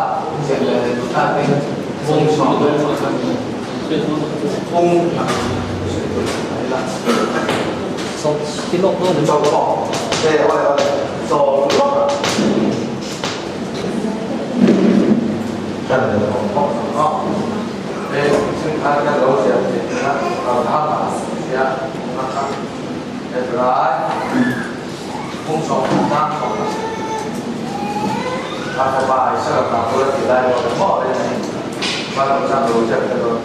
bung sawm bung. Chawl maw? E awle awle chawl lawk a. Kan lo awm bawk ang aw. E thing khan kan lo ziah thei tih a ralhang ah tia a kha Hebrai pum sawmkhat tan thawk a a fapa Isaka kha bula ti lai lo maw a ni hma lam chang lo ziak te dawn.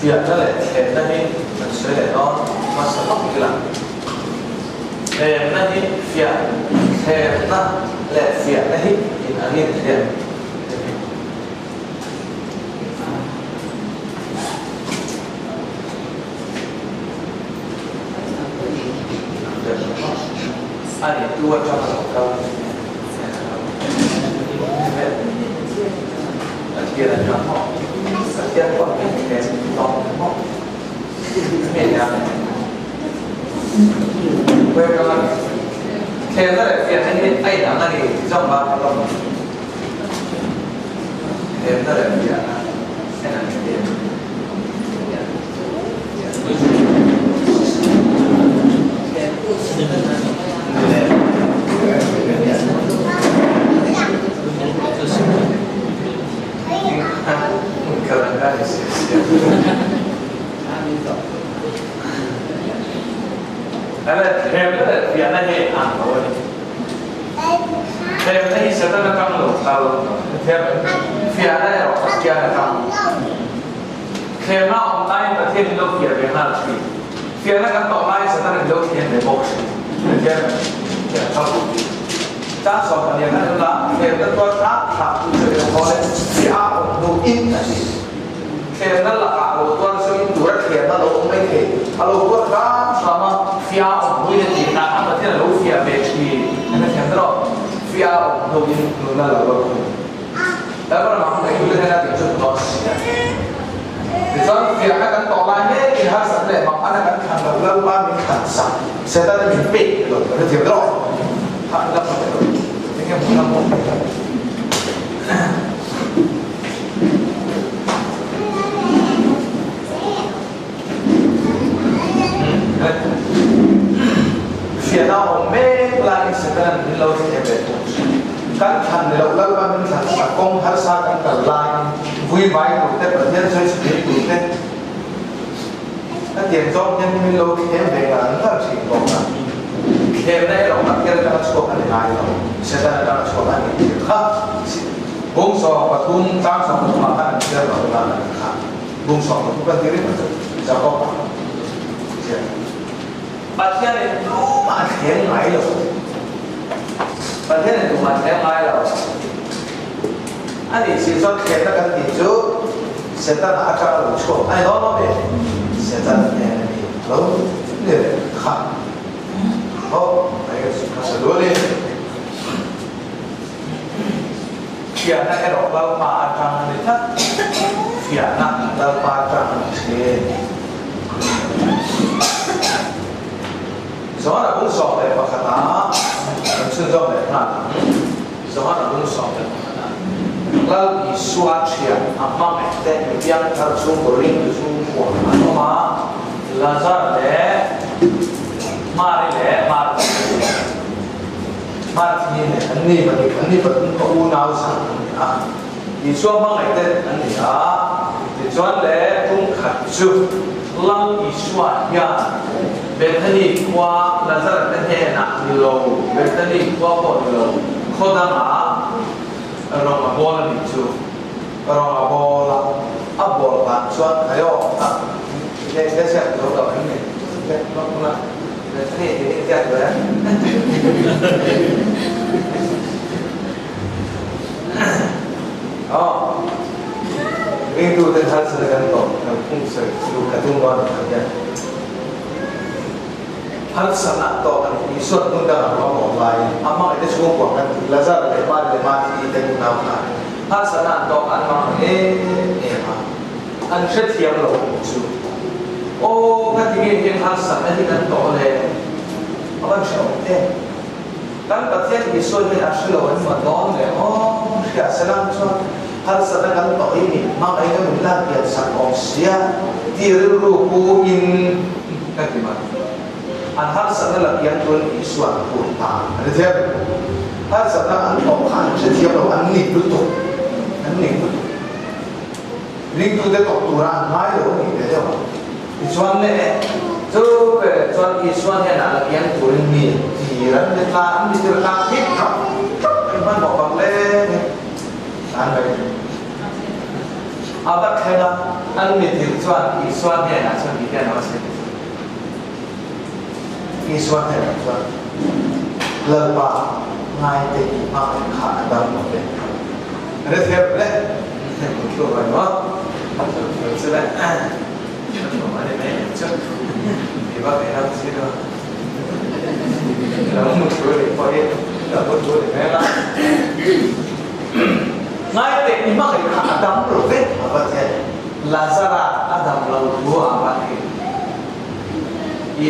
Fiahna leh thlenna hi kan sawi leh dawn hmasa lawk ila. Thlenna hi fiah, thlenna leh fiahna hi in angin hian. A ni tu atanga lo kal Pathian atang maw Pathian pawh min thlem tawng maw mi nia Thlemna leh fiahna hi a inang a ni ti zawng bak ka lawm. Thlemna leh fiahna en an thlem. Thlemna leh fiahna hi an lo a ni. Thlemna hi Satan atang lo kal fiahna erawh Pathian atang. Thlemna awm laiin Pathian in lo fiah ve nghal thin. Fiahna kan tawh laiin Satan in lo thlen ve bawk thin. Pathian fiah kha duh tih. Chang sawm pahnih khan ula thlemna tuar tlak thlak tu chu eng haw le fiah a awm hnu in a ti. Thlemna lakah lo tuar chu in tura thlemna lo awm mai thei. A lo tuar hram hram a, fiah a awm hnu in a ti. Tah khan Pathian a lo fiah ve thin. Eng a thiam ta rawh. Fiah a awm hnu in nunna lo lo thung. Lalpa ram ngei tu te hnena tih chu hmu dawn si a. Tichuan fiahna kan tawh lai mek in harsat leh mak ana kan thlan loh Lalpa min thlan sak Setana min pek lo kan hrethiam ta rawh. Hah ila hmu leh lo. Enge hmu na maw? Fiahna awm mek laiin Setana'n min lo thlem leh thung thin. Kan thlan ni loh Lalpa min thlan sak kawng harsa kan kal laiin vui vai tur te, Pathian sawi chhun tur te hetiang zawng hian min lo thlem ve ngar ngar thin bawk a. Thlemna erawh Pathian atanga chhuak a ni ngai lo, Setana atanga chhuak a ni tih kha Bung 13 tlang 13 ah khan an chhiar lo dan a ni kha. Bung 13 kan ti ringawt chu Jakob-a ziak. Pathianin tumah a thleng ngai lo. Pathianin tumah a thleng ngai lo. A nih si chuan thlenna kan tih chu Setana atanga lo chhuak a ni dawn lo ve. Setana hnen a ni lo ni reng kha. Ho, mai ka hmasa duh a ni. Fiahna erawh Lalpa atang a ni tlat. Fiahna Lalpa atang a ni thin. Johana bung 11 ah kan chhunzawm leh nghal ang. Johana bung 11 ah Lal Isua thian a hmangaih te mi piangthar chhungkaw ringtu chhungkua an awm a, Lazar leh Mari leh Martha te. Marthini leh an ni pahnih, an ni pathum kha unau zan an ni a, Isua hmangaih te an ni a, tichuan le tum khat chu Lal Isua hian Bethany khua Lazara te hnenah ni lo, Bethany khua pawh ni lo, khaw dangah rawng a bawl a nih chu, rawng a bawl a, a bawl hlan chuan khaio a, he ziak zo lo em ni? Ringtute harsatna kan tawh kan phung sawi chu ka tum dawn ang hian harsatna tawk a ni. Isua'n hmun dangah ruang awm laiin a hmangaihte chhungkua kan tih Lazara leh Mari leh Mathi te unau kha harsatna an tawk an hmangaih em em a. An hrethiam lo ang chu. Aw, ka ti nge hian harsatna hi kan tawh le? A van hrehawm em? Kan Pathian Isua hian a hre lo an mah dawn le aw, hria selang chuan harsatna kan tawh hi min hmangaih na min lak pian sak awm sia tih rilru pu in ka ti mai. An harsatna la kiang turin Isua an phur ta a ni thiam. Harsatna an tawh kha an hrethiam lo, an ning lutuk, an ning lutuk. Ringtute tawh tura an ngai lo a nih ve deuh ang. Tichuan le, chu ber chuan Isua hnenah la kiang turin mi tir an ni tla, an mi tir tlang thik ṭap ṭap mai hmanhmawh vang leng in an mai thei. A va thleng a, an mi tir chuan Isua hnenah chuan ti hian a va sawi. Isua hnenah chuan, Lalpa, ngaite i hmangaih kha a dam lo ve. Hrethiam le, thu a nuam, thu chu le. Ngai teh i hmangaih kha a dam lo vek a va ti a ni. Lazara a dam lo thu a va ti.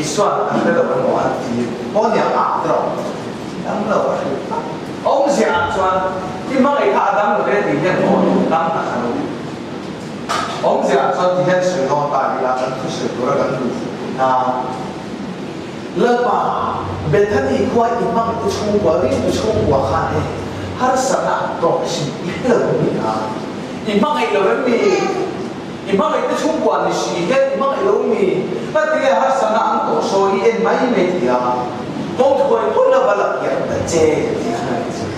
Isua'n a hre lo emaw an ti pawh nia a tawh dam lo a hrilh tak. Awmzia ah chuan i hmangaih kha a dam lo ve tih hian maw dam tak a lo. Awmzia ah chuan ti hian sawi dawn ta ila kan thusawi tura kan duh fuh theih nan. Lalpa, Bethany khua i hmangte chhungkua ringtu chhungkua khan e harsatna an tawk sin i hre lo mi a? I hmangaih lo em mi? I hmangaihte chhungkua ni si hian i hmangaih lo mi? Ka ti nge harsatna an tawh sawi i en mai mai ti a? Kawng thuai thuai lova la kiang ta che tih khan a ni chu.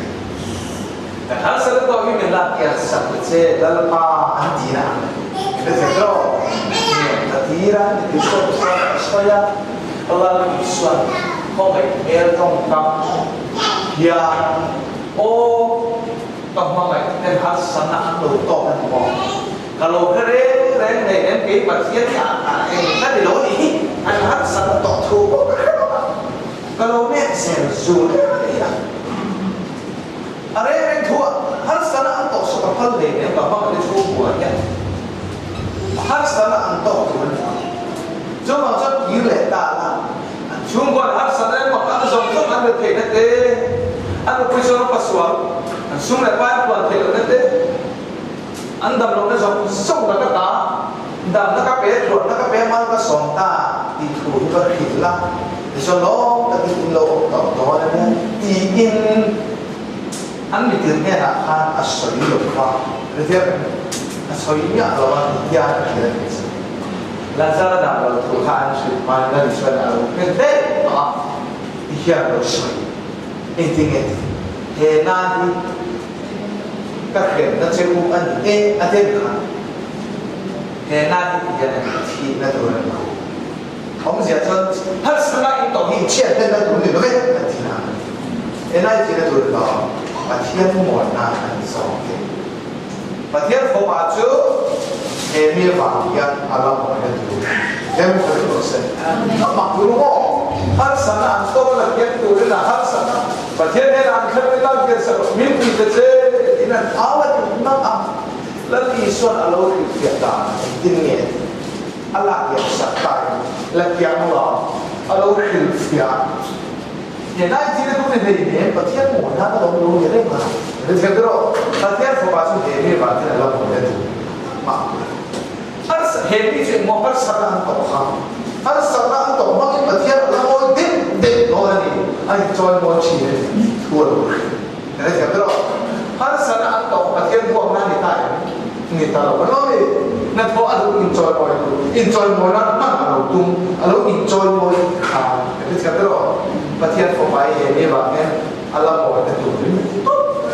Kan harsatna tawh hi min lak kiang sak ta che Lalpa an ti na ang. Ka zir tawh. Niam ka tir a, ni ti sawi sawi ka sawi a, Lal Isuan khawngaih hmel tawngkam hian aw ka hmangaih ten harsatna an lo tawk a ni maw? Ka lo hre reng reng nei em kei Pathian hi a eng ka ni lo a nih hi, an harsatna tawh thu pawh ka hre bawk a, ka lo nek zel zul em a ni a. A reng reng thu ah harsatna an tawh sak a phal hle nen ka hmang te chhungkua hian harsatna an tawk tur a ni a. Chuvang chuan kir leh ta la an chhungkua an harsatna emaw an zawng zawng an ret theihna te, an nupui chuan a pasual an sum leh pai an puan theih lohna te, an dam lohna zawng zawng la ka ta, damna ka pe, tluanna ka pe, mal ka sawm ta tih thu hi va hrilh la, tichuan lawm takin in lo awm tawh dawn a nia tiin an mitir hnenah khan a sawi lo va, hrethiam em? A sawi miah lo a ti hian a hrilh a ni chu. Lazara dam lo thu kha an hrilh hmain Lal Isua'n a lo hre daih tawh a ti hian a lo sawi. Engtin nge ti? He na hi Ka hremna che u a ni e a den kha. He na hi ti hian a ni thihna tur a ni lo. Awmzia chuan harsatna in tawh hi inchhiat hlenna tur ni lo e a ti na. He na hi thihna tur a ni lo. Pathian mawina a ni zawk e. Pathian fapa chu he mi avang hian a la mawina tur rem fel rawh se. A mak tur maw? Harsatna an tawk a la kian turin a harsatna Pathian hnenah an kher mai tak hian sak min pui ta che tiin an au a ti hmak a. Lal Isua'n a lo hrilhfiah dan engtin nge a lak hian sak ta in la kiang lo a lo hrilhfiah He nai thil a tum ni hlei nen Pathian maw hna ka lo lo ni reng a. Hrethiam te rawh, Pathian fapa chu he mi vang hian a la mawi a ti mah tur a ni. Harsa, he mi chu engmaw harsatna an tawh kha? Harsatna an tawh hmangin Pathian a la mawi deuh deuh dawn a ni, a inchawi mawi thin a ni tih thu a lo hrilh. Hrethiam te rawh, harsatna an tawh Pathian huamna a ni ta em? Ni ta lo a ni. Hnathawh a duh inchawi mawi duh, inchawi mawi nan hman a lo tum, a lo inchawi mawi kha. Hrethiam te rawh, Pathian fapa hi he mi vang hian a la mawi na tur ring tawp.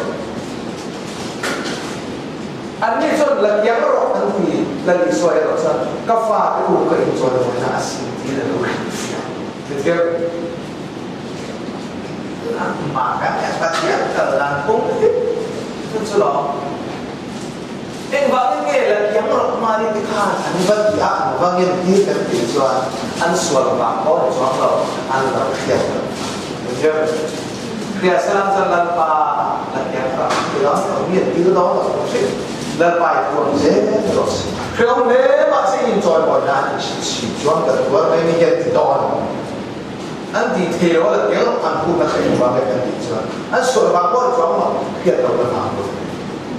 Anni chuan la kiang rawh an ti, Lal Isua erawh chuan ka fate u ka inchawi mawina a sin tiin a lo hrilhfiah. Hrethiam. Mah kan Pathian kal dan kawng hi chu chu lo. Engvangin nge la kiang rawh Mari te khan an va ti a, an va ngen tir kan tih chuan an sual vang pawh ni chuang lo, an lo hriat lo. Hrethiam. Hria salam chuan Lalpa la kiang rawh an ti dawn lo, mi an til dawn lo ka hrilh. Lalpa i thuam zel rawh se. Hreawm hle mahse inchawimawi nan in chhip chuan kan tuar mai ni hian ti dawn. An ti thei lo a la tel an phut na hre vang e kan tih chuan an sual vang pawh chuang lo hriat lo na vang lo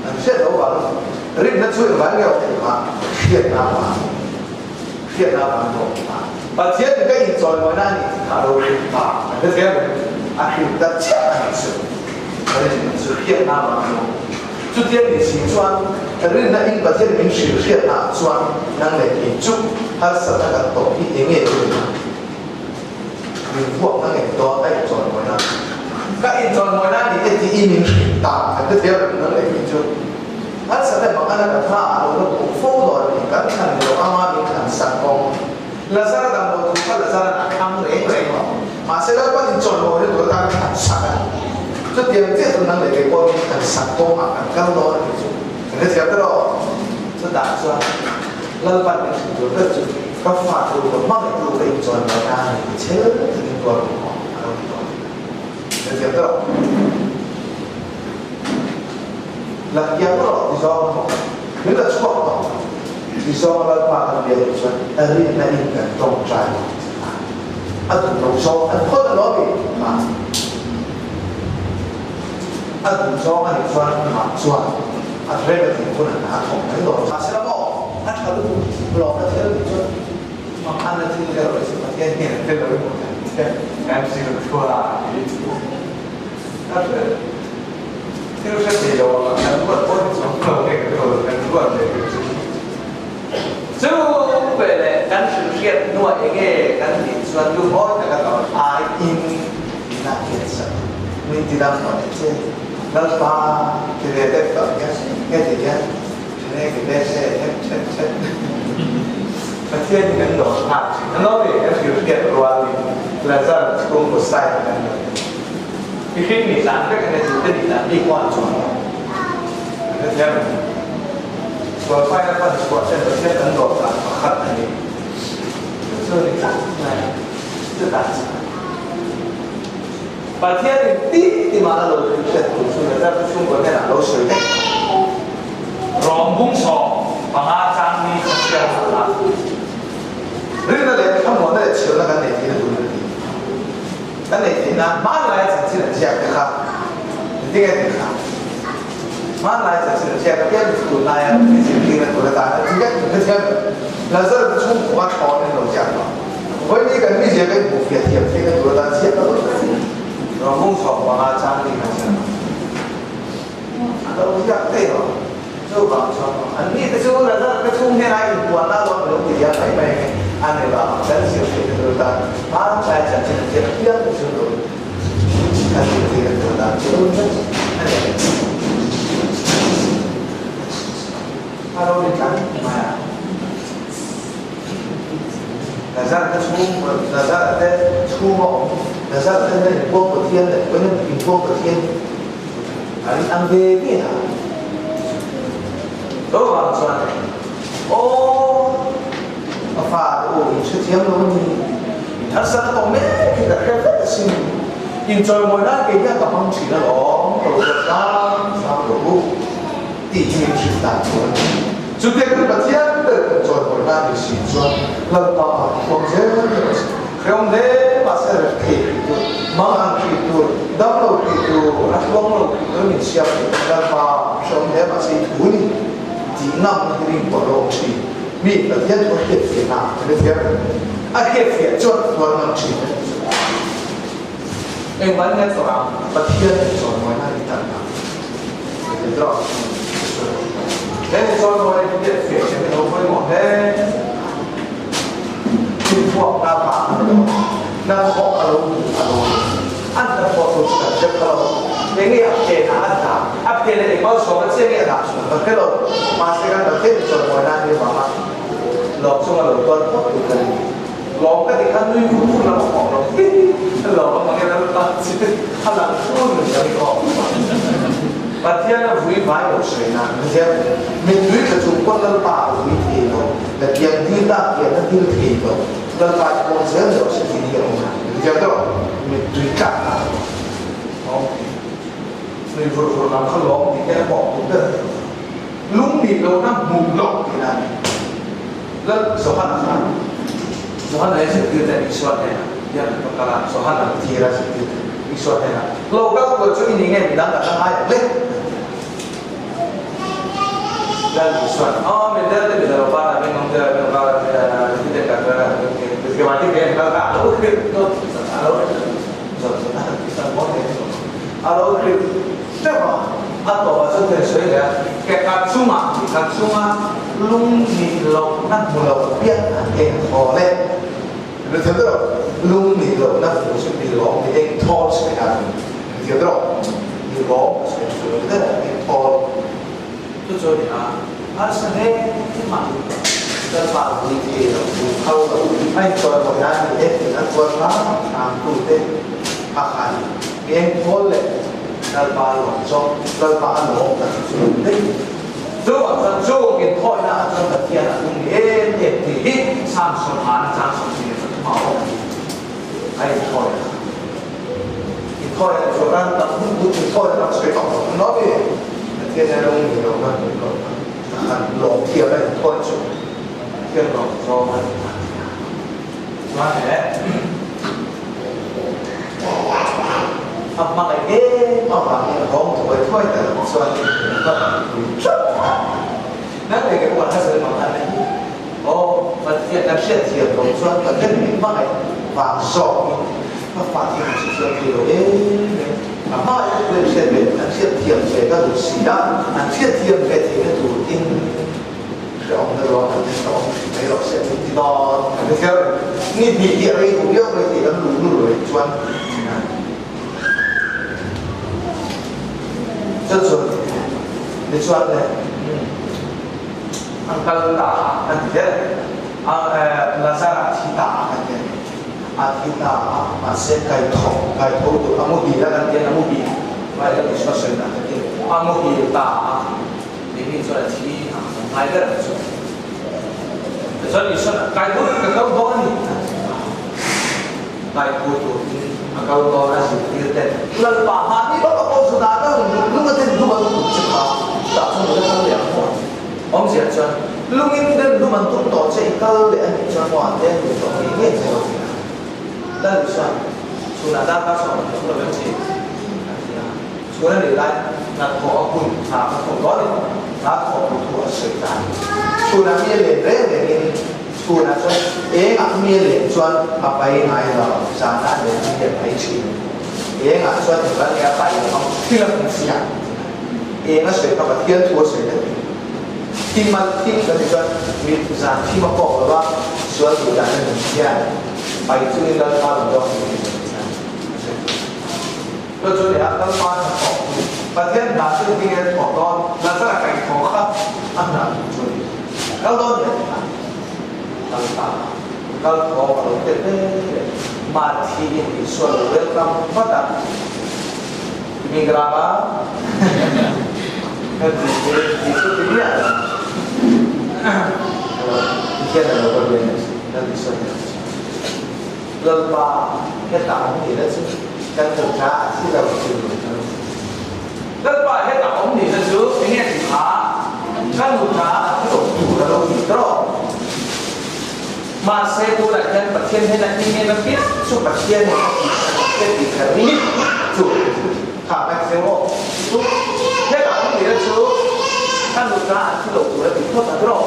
an hriat lo vang rinna chu engvang nge awm thei kha hriatna vang hriatna vang lo Pathian in ka inchawimawina a nih tih kha a lo hrilh ta an hrethiam em a hrilh ta chiah a nih chu rinna chu hriatna vang lo Chutia ni si chuan rinna in Pathian min hrilh hriatna ah chuan nang leh kei chu harsatna kan tawh hi eng nge chu ni? Min vuakna ngei dawn a inchawnmawina. Ka inchawnmawina ni e tih i min hrilh ta kan hrethiam reng nang leh kei chu harsatna bang ana kan hma ah lo la pawh fo dawn a ni. Kan thlan lo anga min thlan sak kawng Lazara dam lo thu kha Lazara'n a thlang reng reng lo. Mahse Lalpan inchawnmawina tur atan a thlan sak a ni. Chutiang chiah chu nang leh kei pawh min thlan sak kawngah kan kal dawn a nih chu. Kan hrethiam ta rawh. Chutah chuan Lalpan min hrilh tur ber chu ka fa tur ka hmangaih tu ka inchawnmawina a ni ti chhel takin tuar rawh aw a lo ti tawh a ni. Hrethiam ta rawh. La kiang rawh ti zawng maw? Min la chhuak tawh ti zawng Lalpa kan biak hi chuan rinna in kan tawngtai lo ti a, a duh lo zawng an phawt a lo ni a, a duh zawng a nih chuan amah chuan a rem a tih hunah a thawk mai dawn. Mahsela maw a tha lutuk lawmna thil a nih chuan manghana thil erawh hi chu Pathian hian a tel lo emaw tih kan zir thua hi chu a hre. Thil hre thei lo ang kan ruat pawh ni chuang lo nge kan ruat kan ruat leh tur chu. Chu veleh kan hrilh hriat hnuah enge kan tih chuan lungawi taka tawrh ai in min a hriat sak min ti dam tawh leh che. Lalpa ti ve deuh tawh hian heti hian thene ki ve se hep chhet chhet Pathian in kan dawr nghak thin a lo ni kan hrilh hriat rual in Lazar chhungkaw side kan lo ni. Mihring nih dan vek a ni, tute nih dan bik pawh an chuang lo. An hrethiam em? Sual faina pan chhuah ten Pathian kan dawr dan pakhat a ni. Chu chu a ni tlat mai a, chutah chuan Pathian in ti ti mah a lo thil hriat tur chu Lazar chu chhungkaw hnenah a lo sawi daih. Rawng bung 15 chang ni kha chhiar hlah la. Rinna leh thlamuanna leh chhiarna kan nei theihna tur a ni. Kan nei theih nan hmanlai chanchin an ziak te kha engtin nge tih kha hmanlai chanchin an ziak apiang chu tunlaia mi zirtirna tur atan a ti vek tih hrethiam em? Lazar te chhungkua thlawn in lo ziak tawh. Vawiin kan mi ziak a inhmuh fiah thiam theihna tur atan ziak a lo thleng. Rawng 15 chang ni kha chiang ang. A lo ziak thei lo. Chuvang chuan an ni te chu Lazar te chhung hian a inpuanna a lo ti liam mai mai nge a ni lo ang kan zir theih na tur tan hmanlai chanchin a ziak piang te chu lo kan zir theih na tur tan chu a ni. A lo ni tlat mai a. Lazar te chhung Lazar te chhunga awm Lazar te hian inpuang Pathian leh inpuang Pathian A rin ang ve ve a. Chuvang chuan, Aw, ka fate u, in hrethiam lo a ni. In harsatna tawh mek hi ka hre vek asin. Inchawimawi nan kei hian ka hmang thin alawm, ka lo zawt hram hram lo u tih chu min hrilh dan tur a ni. Chutiang chu Pathian ber kan chawimawi nan ni si chuan Lalpa thuam zel zel a si. Hreawm hle mahse rep thei hrih tur, mang ang hrih tur, dam lo hrih tur, a tluang lo hrih tur min siam thei tawh Lalpa hreawm hle mahse i thu ni tih ngamna hi ring pawh a lo awm thin. Mi Pathian thu a hriat fiahna a hrethiam em? A hriat fiah chuan a tuar ngam thin a nih chu. Engmah nge tawrh ang? Pathian in chawimawi na ni tak ang. Pathian tawrh he ni chawimawi hi hriat fiah thiam hi lo pawimawh hle. Thilvuakna vang a ni lo. Hnathawh a lo duh a lo ni. An hnathawh tur chu kan hre pha lo. Enge a phenah a dah? A phen a eng malsawmna chiah nge a dah chhuah kan hre lo. Mahse kan Pathian in chawimawi nan ni vanga lawm chunga lo tuar phawt tur kan ni. Lawm ka tih khan nui vur vur lam a hawh lo. Lawm a hmangin a lut a, a lang fur nun ka ni aw. Pathian a vui vai lo sawi na Pathian mittui tla chung pawn Lalpa a vui thei lo, la kian dil la kian a dil thei lo, Lalpa i pawm zel lo se tih hi a awm a. Pathian erawh mittui tlak na a awm thei. Nui vur vur lam kha lawm tih hian a pawh tur ber a ni lo. Lung nih lohna hmuh loh tihna a ni. Lal Johana khan Johana hi zirtirte an Isua hnenah. Hian an va kal a, Johan an tir a zirtirtu Isua hnenah, Lo kal tur chu i ni nge midang kan la ngai ang le? An ti a. Lal Isua'n, Aw, mi del te mi dalo pa ta min awm te min awm kal ti te kan ke mah ti ke an kal ka a lo hrilh dawt a lo zawt zawt a ti san mawi hle a lo hrilh teuh a, a tawpah chuan thil sawi leh a, ke ka chungah tih ka chunga lung nih lohna hmu lo piah an eng thaw le. Mithiam deuh lung nih lohna hmu chu mi lawm ni eng thawl sawi dan a ni. Mithiam deuh mi lawm a sawi chu ni deuh eng thawl. Chu chu a ni a, harsa hle mah ni Lalpa vui thei lo, vui phal lo, a inchawimawi nan ni e tih a tuar hram hram tute a kha a ni. Mi eng thawl leh Lalpa lawm zawk, Lalpa a lawm tak chu ni daih. Chuvang chuan chung inthawihna ah chuan Pathian a tum em em tih hi Samson hana chang 23 a awm a inthawi a. Inthawi a chu ran tam hun duh inthawi a rak sawi tawh lo no mi Pathian hian a ung ni lo na hmuh lo na a han lawm thiam a inthawi chu Pathian lawm zawng a ni a ti a. Chuan le a hmangaih em avangin hawng thuai thuai ta lo chuan ka pui tlat a. Nang leh kei pawh kan hnazel mang an ni. Aw, Pathian kan hriat thiam lo chuan Pathian min hmangaih vang zawkin ka fa hi ka hre thiam thei lo em em. A hmangaih te pawhin hriat ve an hriat thiam ve ka duh si a, an hriat thiam ve theihna turin Hrehawmna ruang an en tawh awm mai rawh se min ti dawn. Kan hre kher ni hnih hi a rei duh viau mai tih kan luh lul reng chuan chu chu ni chuan le an kal ta a kan ti zel a Lazara a thi ta a kan ti a ni a thi ta a mahse kai tho kai tho tur a muhil a kan ti a muhil mai kan Isua sawi dan takin a muhil ta a. Keini chuan a thi ang kan ngai ber ang chu. Tichuan Isua'n a kai tur ka kal dawn a ni a ti a. Kai tur turin a kal dawn a zirtir ten Lalpa mahni lawk a pawh chu dah deuh in lung a den dum an tum che kha tah chuan i la kal leh ang maw a ti. Awmzia chuan lungin den dum an tum tawh che i kal leh a nih chuan maw an den duh tawh ngei ngei che lo ti a. Lal Isua'n chhunah darkar sawm a thawk lo em chi a ti a. Chhun a nih lai hnathawh a hun hna ka thawk dawn in hna thawh tur thu a sawi ta a ni. Chhunah mi a len reng rengin chhunah chuan engah mi a len chuan a pai ngai lo, zanah a len mi a pai thin. Engah chuan engvang nge a pai loh ang thil a hmu fiah eng a sawi kha Pathian thu a sawi na tih. Thim a thim ka ti chuan mi zan thim a kawk lo va, sual duh dan a nun hian pai chungin Lalpa rawn dawk thei thin a ni. Chu chu nia Lalpa hna thawk chu Pathian hna chu engtin nge thawh dawn? Lazara kaih thawh kha a hna tur chu a ni. Kal dawn nia ti a kal ta a, kal thawk a lo tel hle hle. Mahthi in Isua lo welcome vat a, Migraba ka ti te ti chu ti miah lo. Pathian a lo va bian a si, Lal Isua hian a ti. Lalpa hetah awm ni la chu kan hmu tha a thi lo chu Lalpa hetah awm ni la chu enge ti kha kan hmu tha a thi lo tur a lo ni tawh. Mahse tunah hian Pathian hnenah hi ngen a piah chu Pathian in a tih sak che tih ka ring chu kha ka ti aw chu hetah awm ni la chu kan hmu tha a thi lo tur a ti phawt a tawh.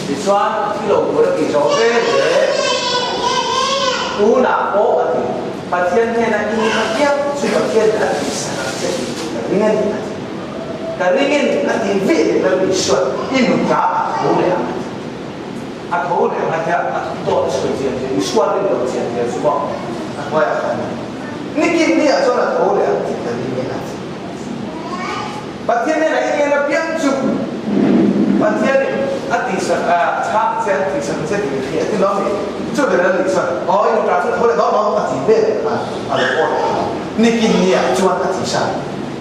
Tichuan a thi lo tur a tih zawh ve leh tunah pawh a ti. Pathian hnena in kha piak chu Pathian a tih sak ang che tih chu ka ring a ni a ti. Ka ringin a ti ve leh Lal Isua'n i nutla a tho leh ang a ti. A tho leh ang a tia a thu tawt a sawi chian chian Isua rin lo chian chian chu maw a hnuaiah khan nikin ni ah chuan a tho leh ang tih ka ring e a ti. Pathian hnena i ngen apiang chu Pathianin a tihsak a chhang che, a tihsak che tih i hria ti lo mi? Chu ber a nih chuan, Aw i nuṭa chu tho leh dawn lo a ti vel khan a lo awi kha lo. Nikin nia chuan a tihsak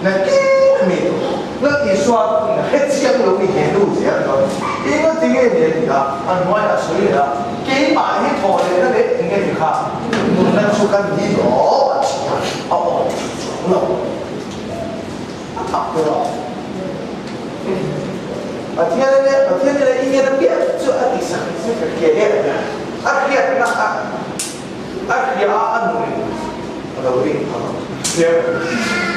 nakin a mi tur Lal Isua in hre chiang lo i he nu zel dawn. Eng a ti nge ni a ti a, a hnuaiah a sawi leh a, Keimah hi thaw lehna leh eng nge ti kha nunna chu ka ni lo a ti a, a awi thei chuang lo. A thak tur a. Pathian leh Pathian leh i ngen apiang chu a tihsak hi chu ka hria em a hriatna a A hria a, a nunin a lo ring phah lo. Hria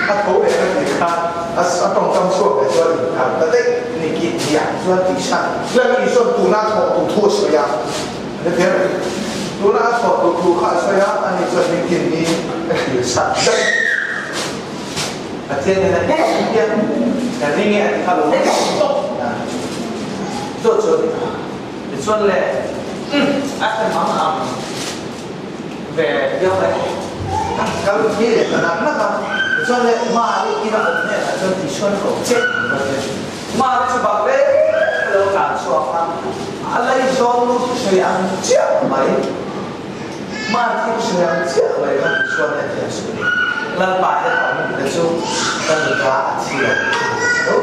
a tho leh a tih khan a tawngkam chhuak leh chuan inthar ta daih ni ki tiah chuan tih chhan Lal Isuan tuna a thawh tur thu a sawi a, a ni thiam em? Tuna a thawh tur thu kha a sawi a, ani chuan nikin ni a thlir sat daih. Pathian nen a hek hian ka ring e a ti kha lo tawp chu chu a ni ta. Tichuan le a hre mang ang ve viau mai. A kal phei leh ta nak nak a, tichuan le Mari ina awm hnenah chuan Isuan ko che Mari chu bak reng a lo tlan chhuak a, a laizawn lu thusawi ang chiah mai. Mari thusawi ang chiah mai kha Isuan hian thiam suh ni. Lalpa hian a awm te chu ka nuta a thi lo tho.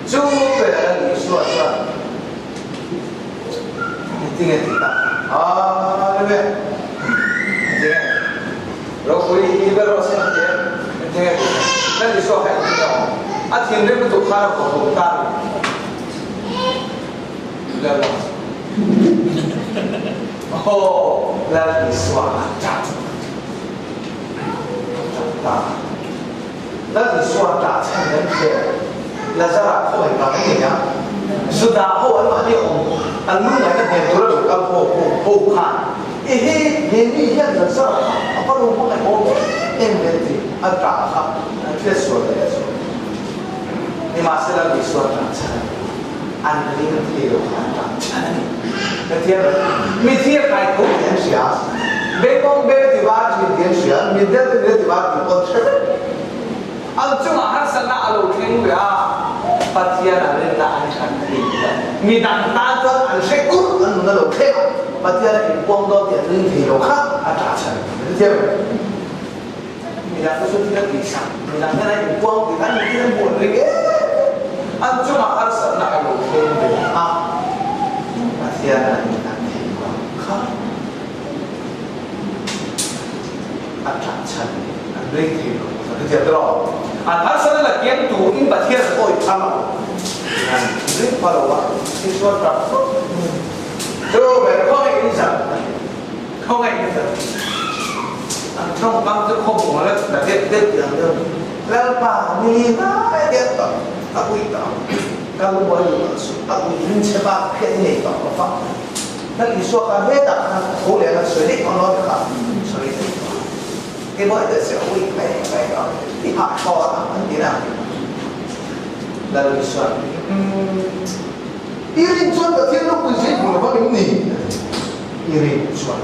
Chu ber a Isua chuan engtin nge tih tak? Hallelujah! Engtin nge? Ropui i ber rawh se engtin engtin nge tih tak? Lal Isua kha engtin nge a awm? A thinrim lutuk khan a vawhlum ta a ni. Lal Aw Lal Isua a tap a tap ta. Lal Isua tah chhan kan hria. Lazara khawngaih vang a ni a, Juda ho an mahni awm an lungngaihna hnen tura lo kal ho ho ho khan i hi he mi hian Lazara kha a va lo hmangaih awm em em ve tih a tah kha an hriat sual leh a chu. Nimahsela Lal Isua tah chhan a ni. An ring thei lo kha an tah chhan a ni. Pathian mithi a kai tho tih an hria. Bengkawng bel ti var thin tih an hria, mitdel te mile ti var tih pawh an hre vek. An chungah harsatna a lo thleng ve a, Pathian a rinna an hran thei lo. Midang tan chuan an hre kurh an nun a lo thleng a, Pathian a inpuang dawn tih an ring thei lo kha a tah chhan a ni thiam em? Midang te chu thil a tihsak, midang hian a inpuang tih kha an thil an hmuh an ring em em. An chungah harsatna a lo thleng ve a, Pathian a rinna an thei lo kha. A ṭah chhan an ring thei lo ka ti thiam tawh lo. An harsatna la kiang turin Pathian an awi phal lo. An ring phal lo a, Isua ṭap fawk chu ber khawngaih in zan a ni. Khawngaih in zan an tawngkam chu khawmung a la tla deuh deuh tih ang deuh a ni. Lalpa ni lai deuh tawh a ui tawh ka lu a lu tawh suh a ui in chhe bak phian i nei tawh lo va. Lal Isua kha hetah khan a tho leh a, sawi daih ang lo kha sawi daih tawh a. Keimah hi se ui mai mai a, i hah thaw a an ti na. Lal Isua I rin chuan Pathian ropui zui hmu lo vang em ni? I rin chuan.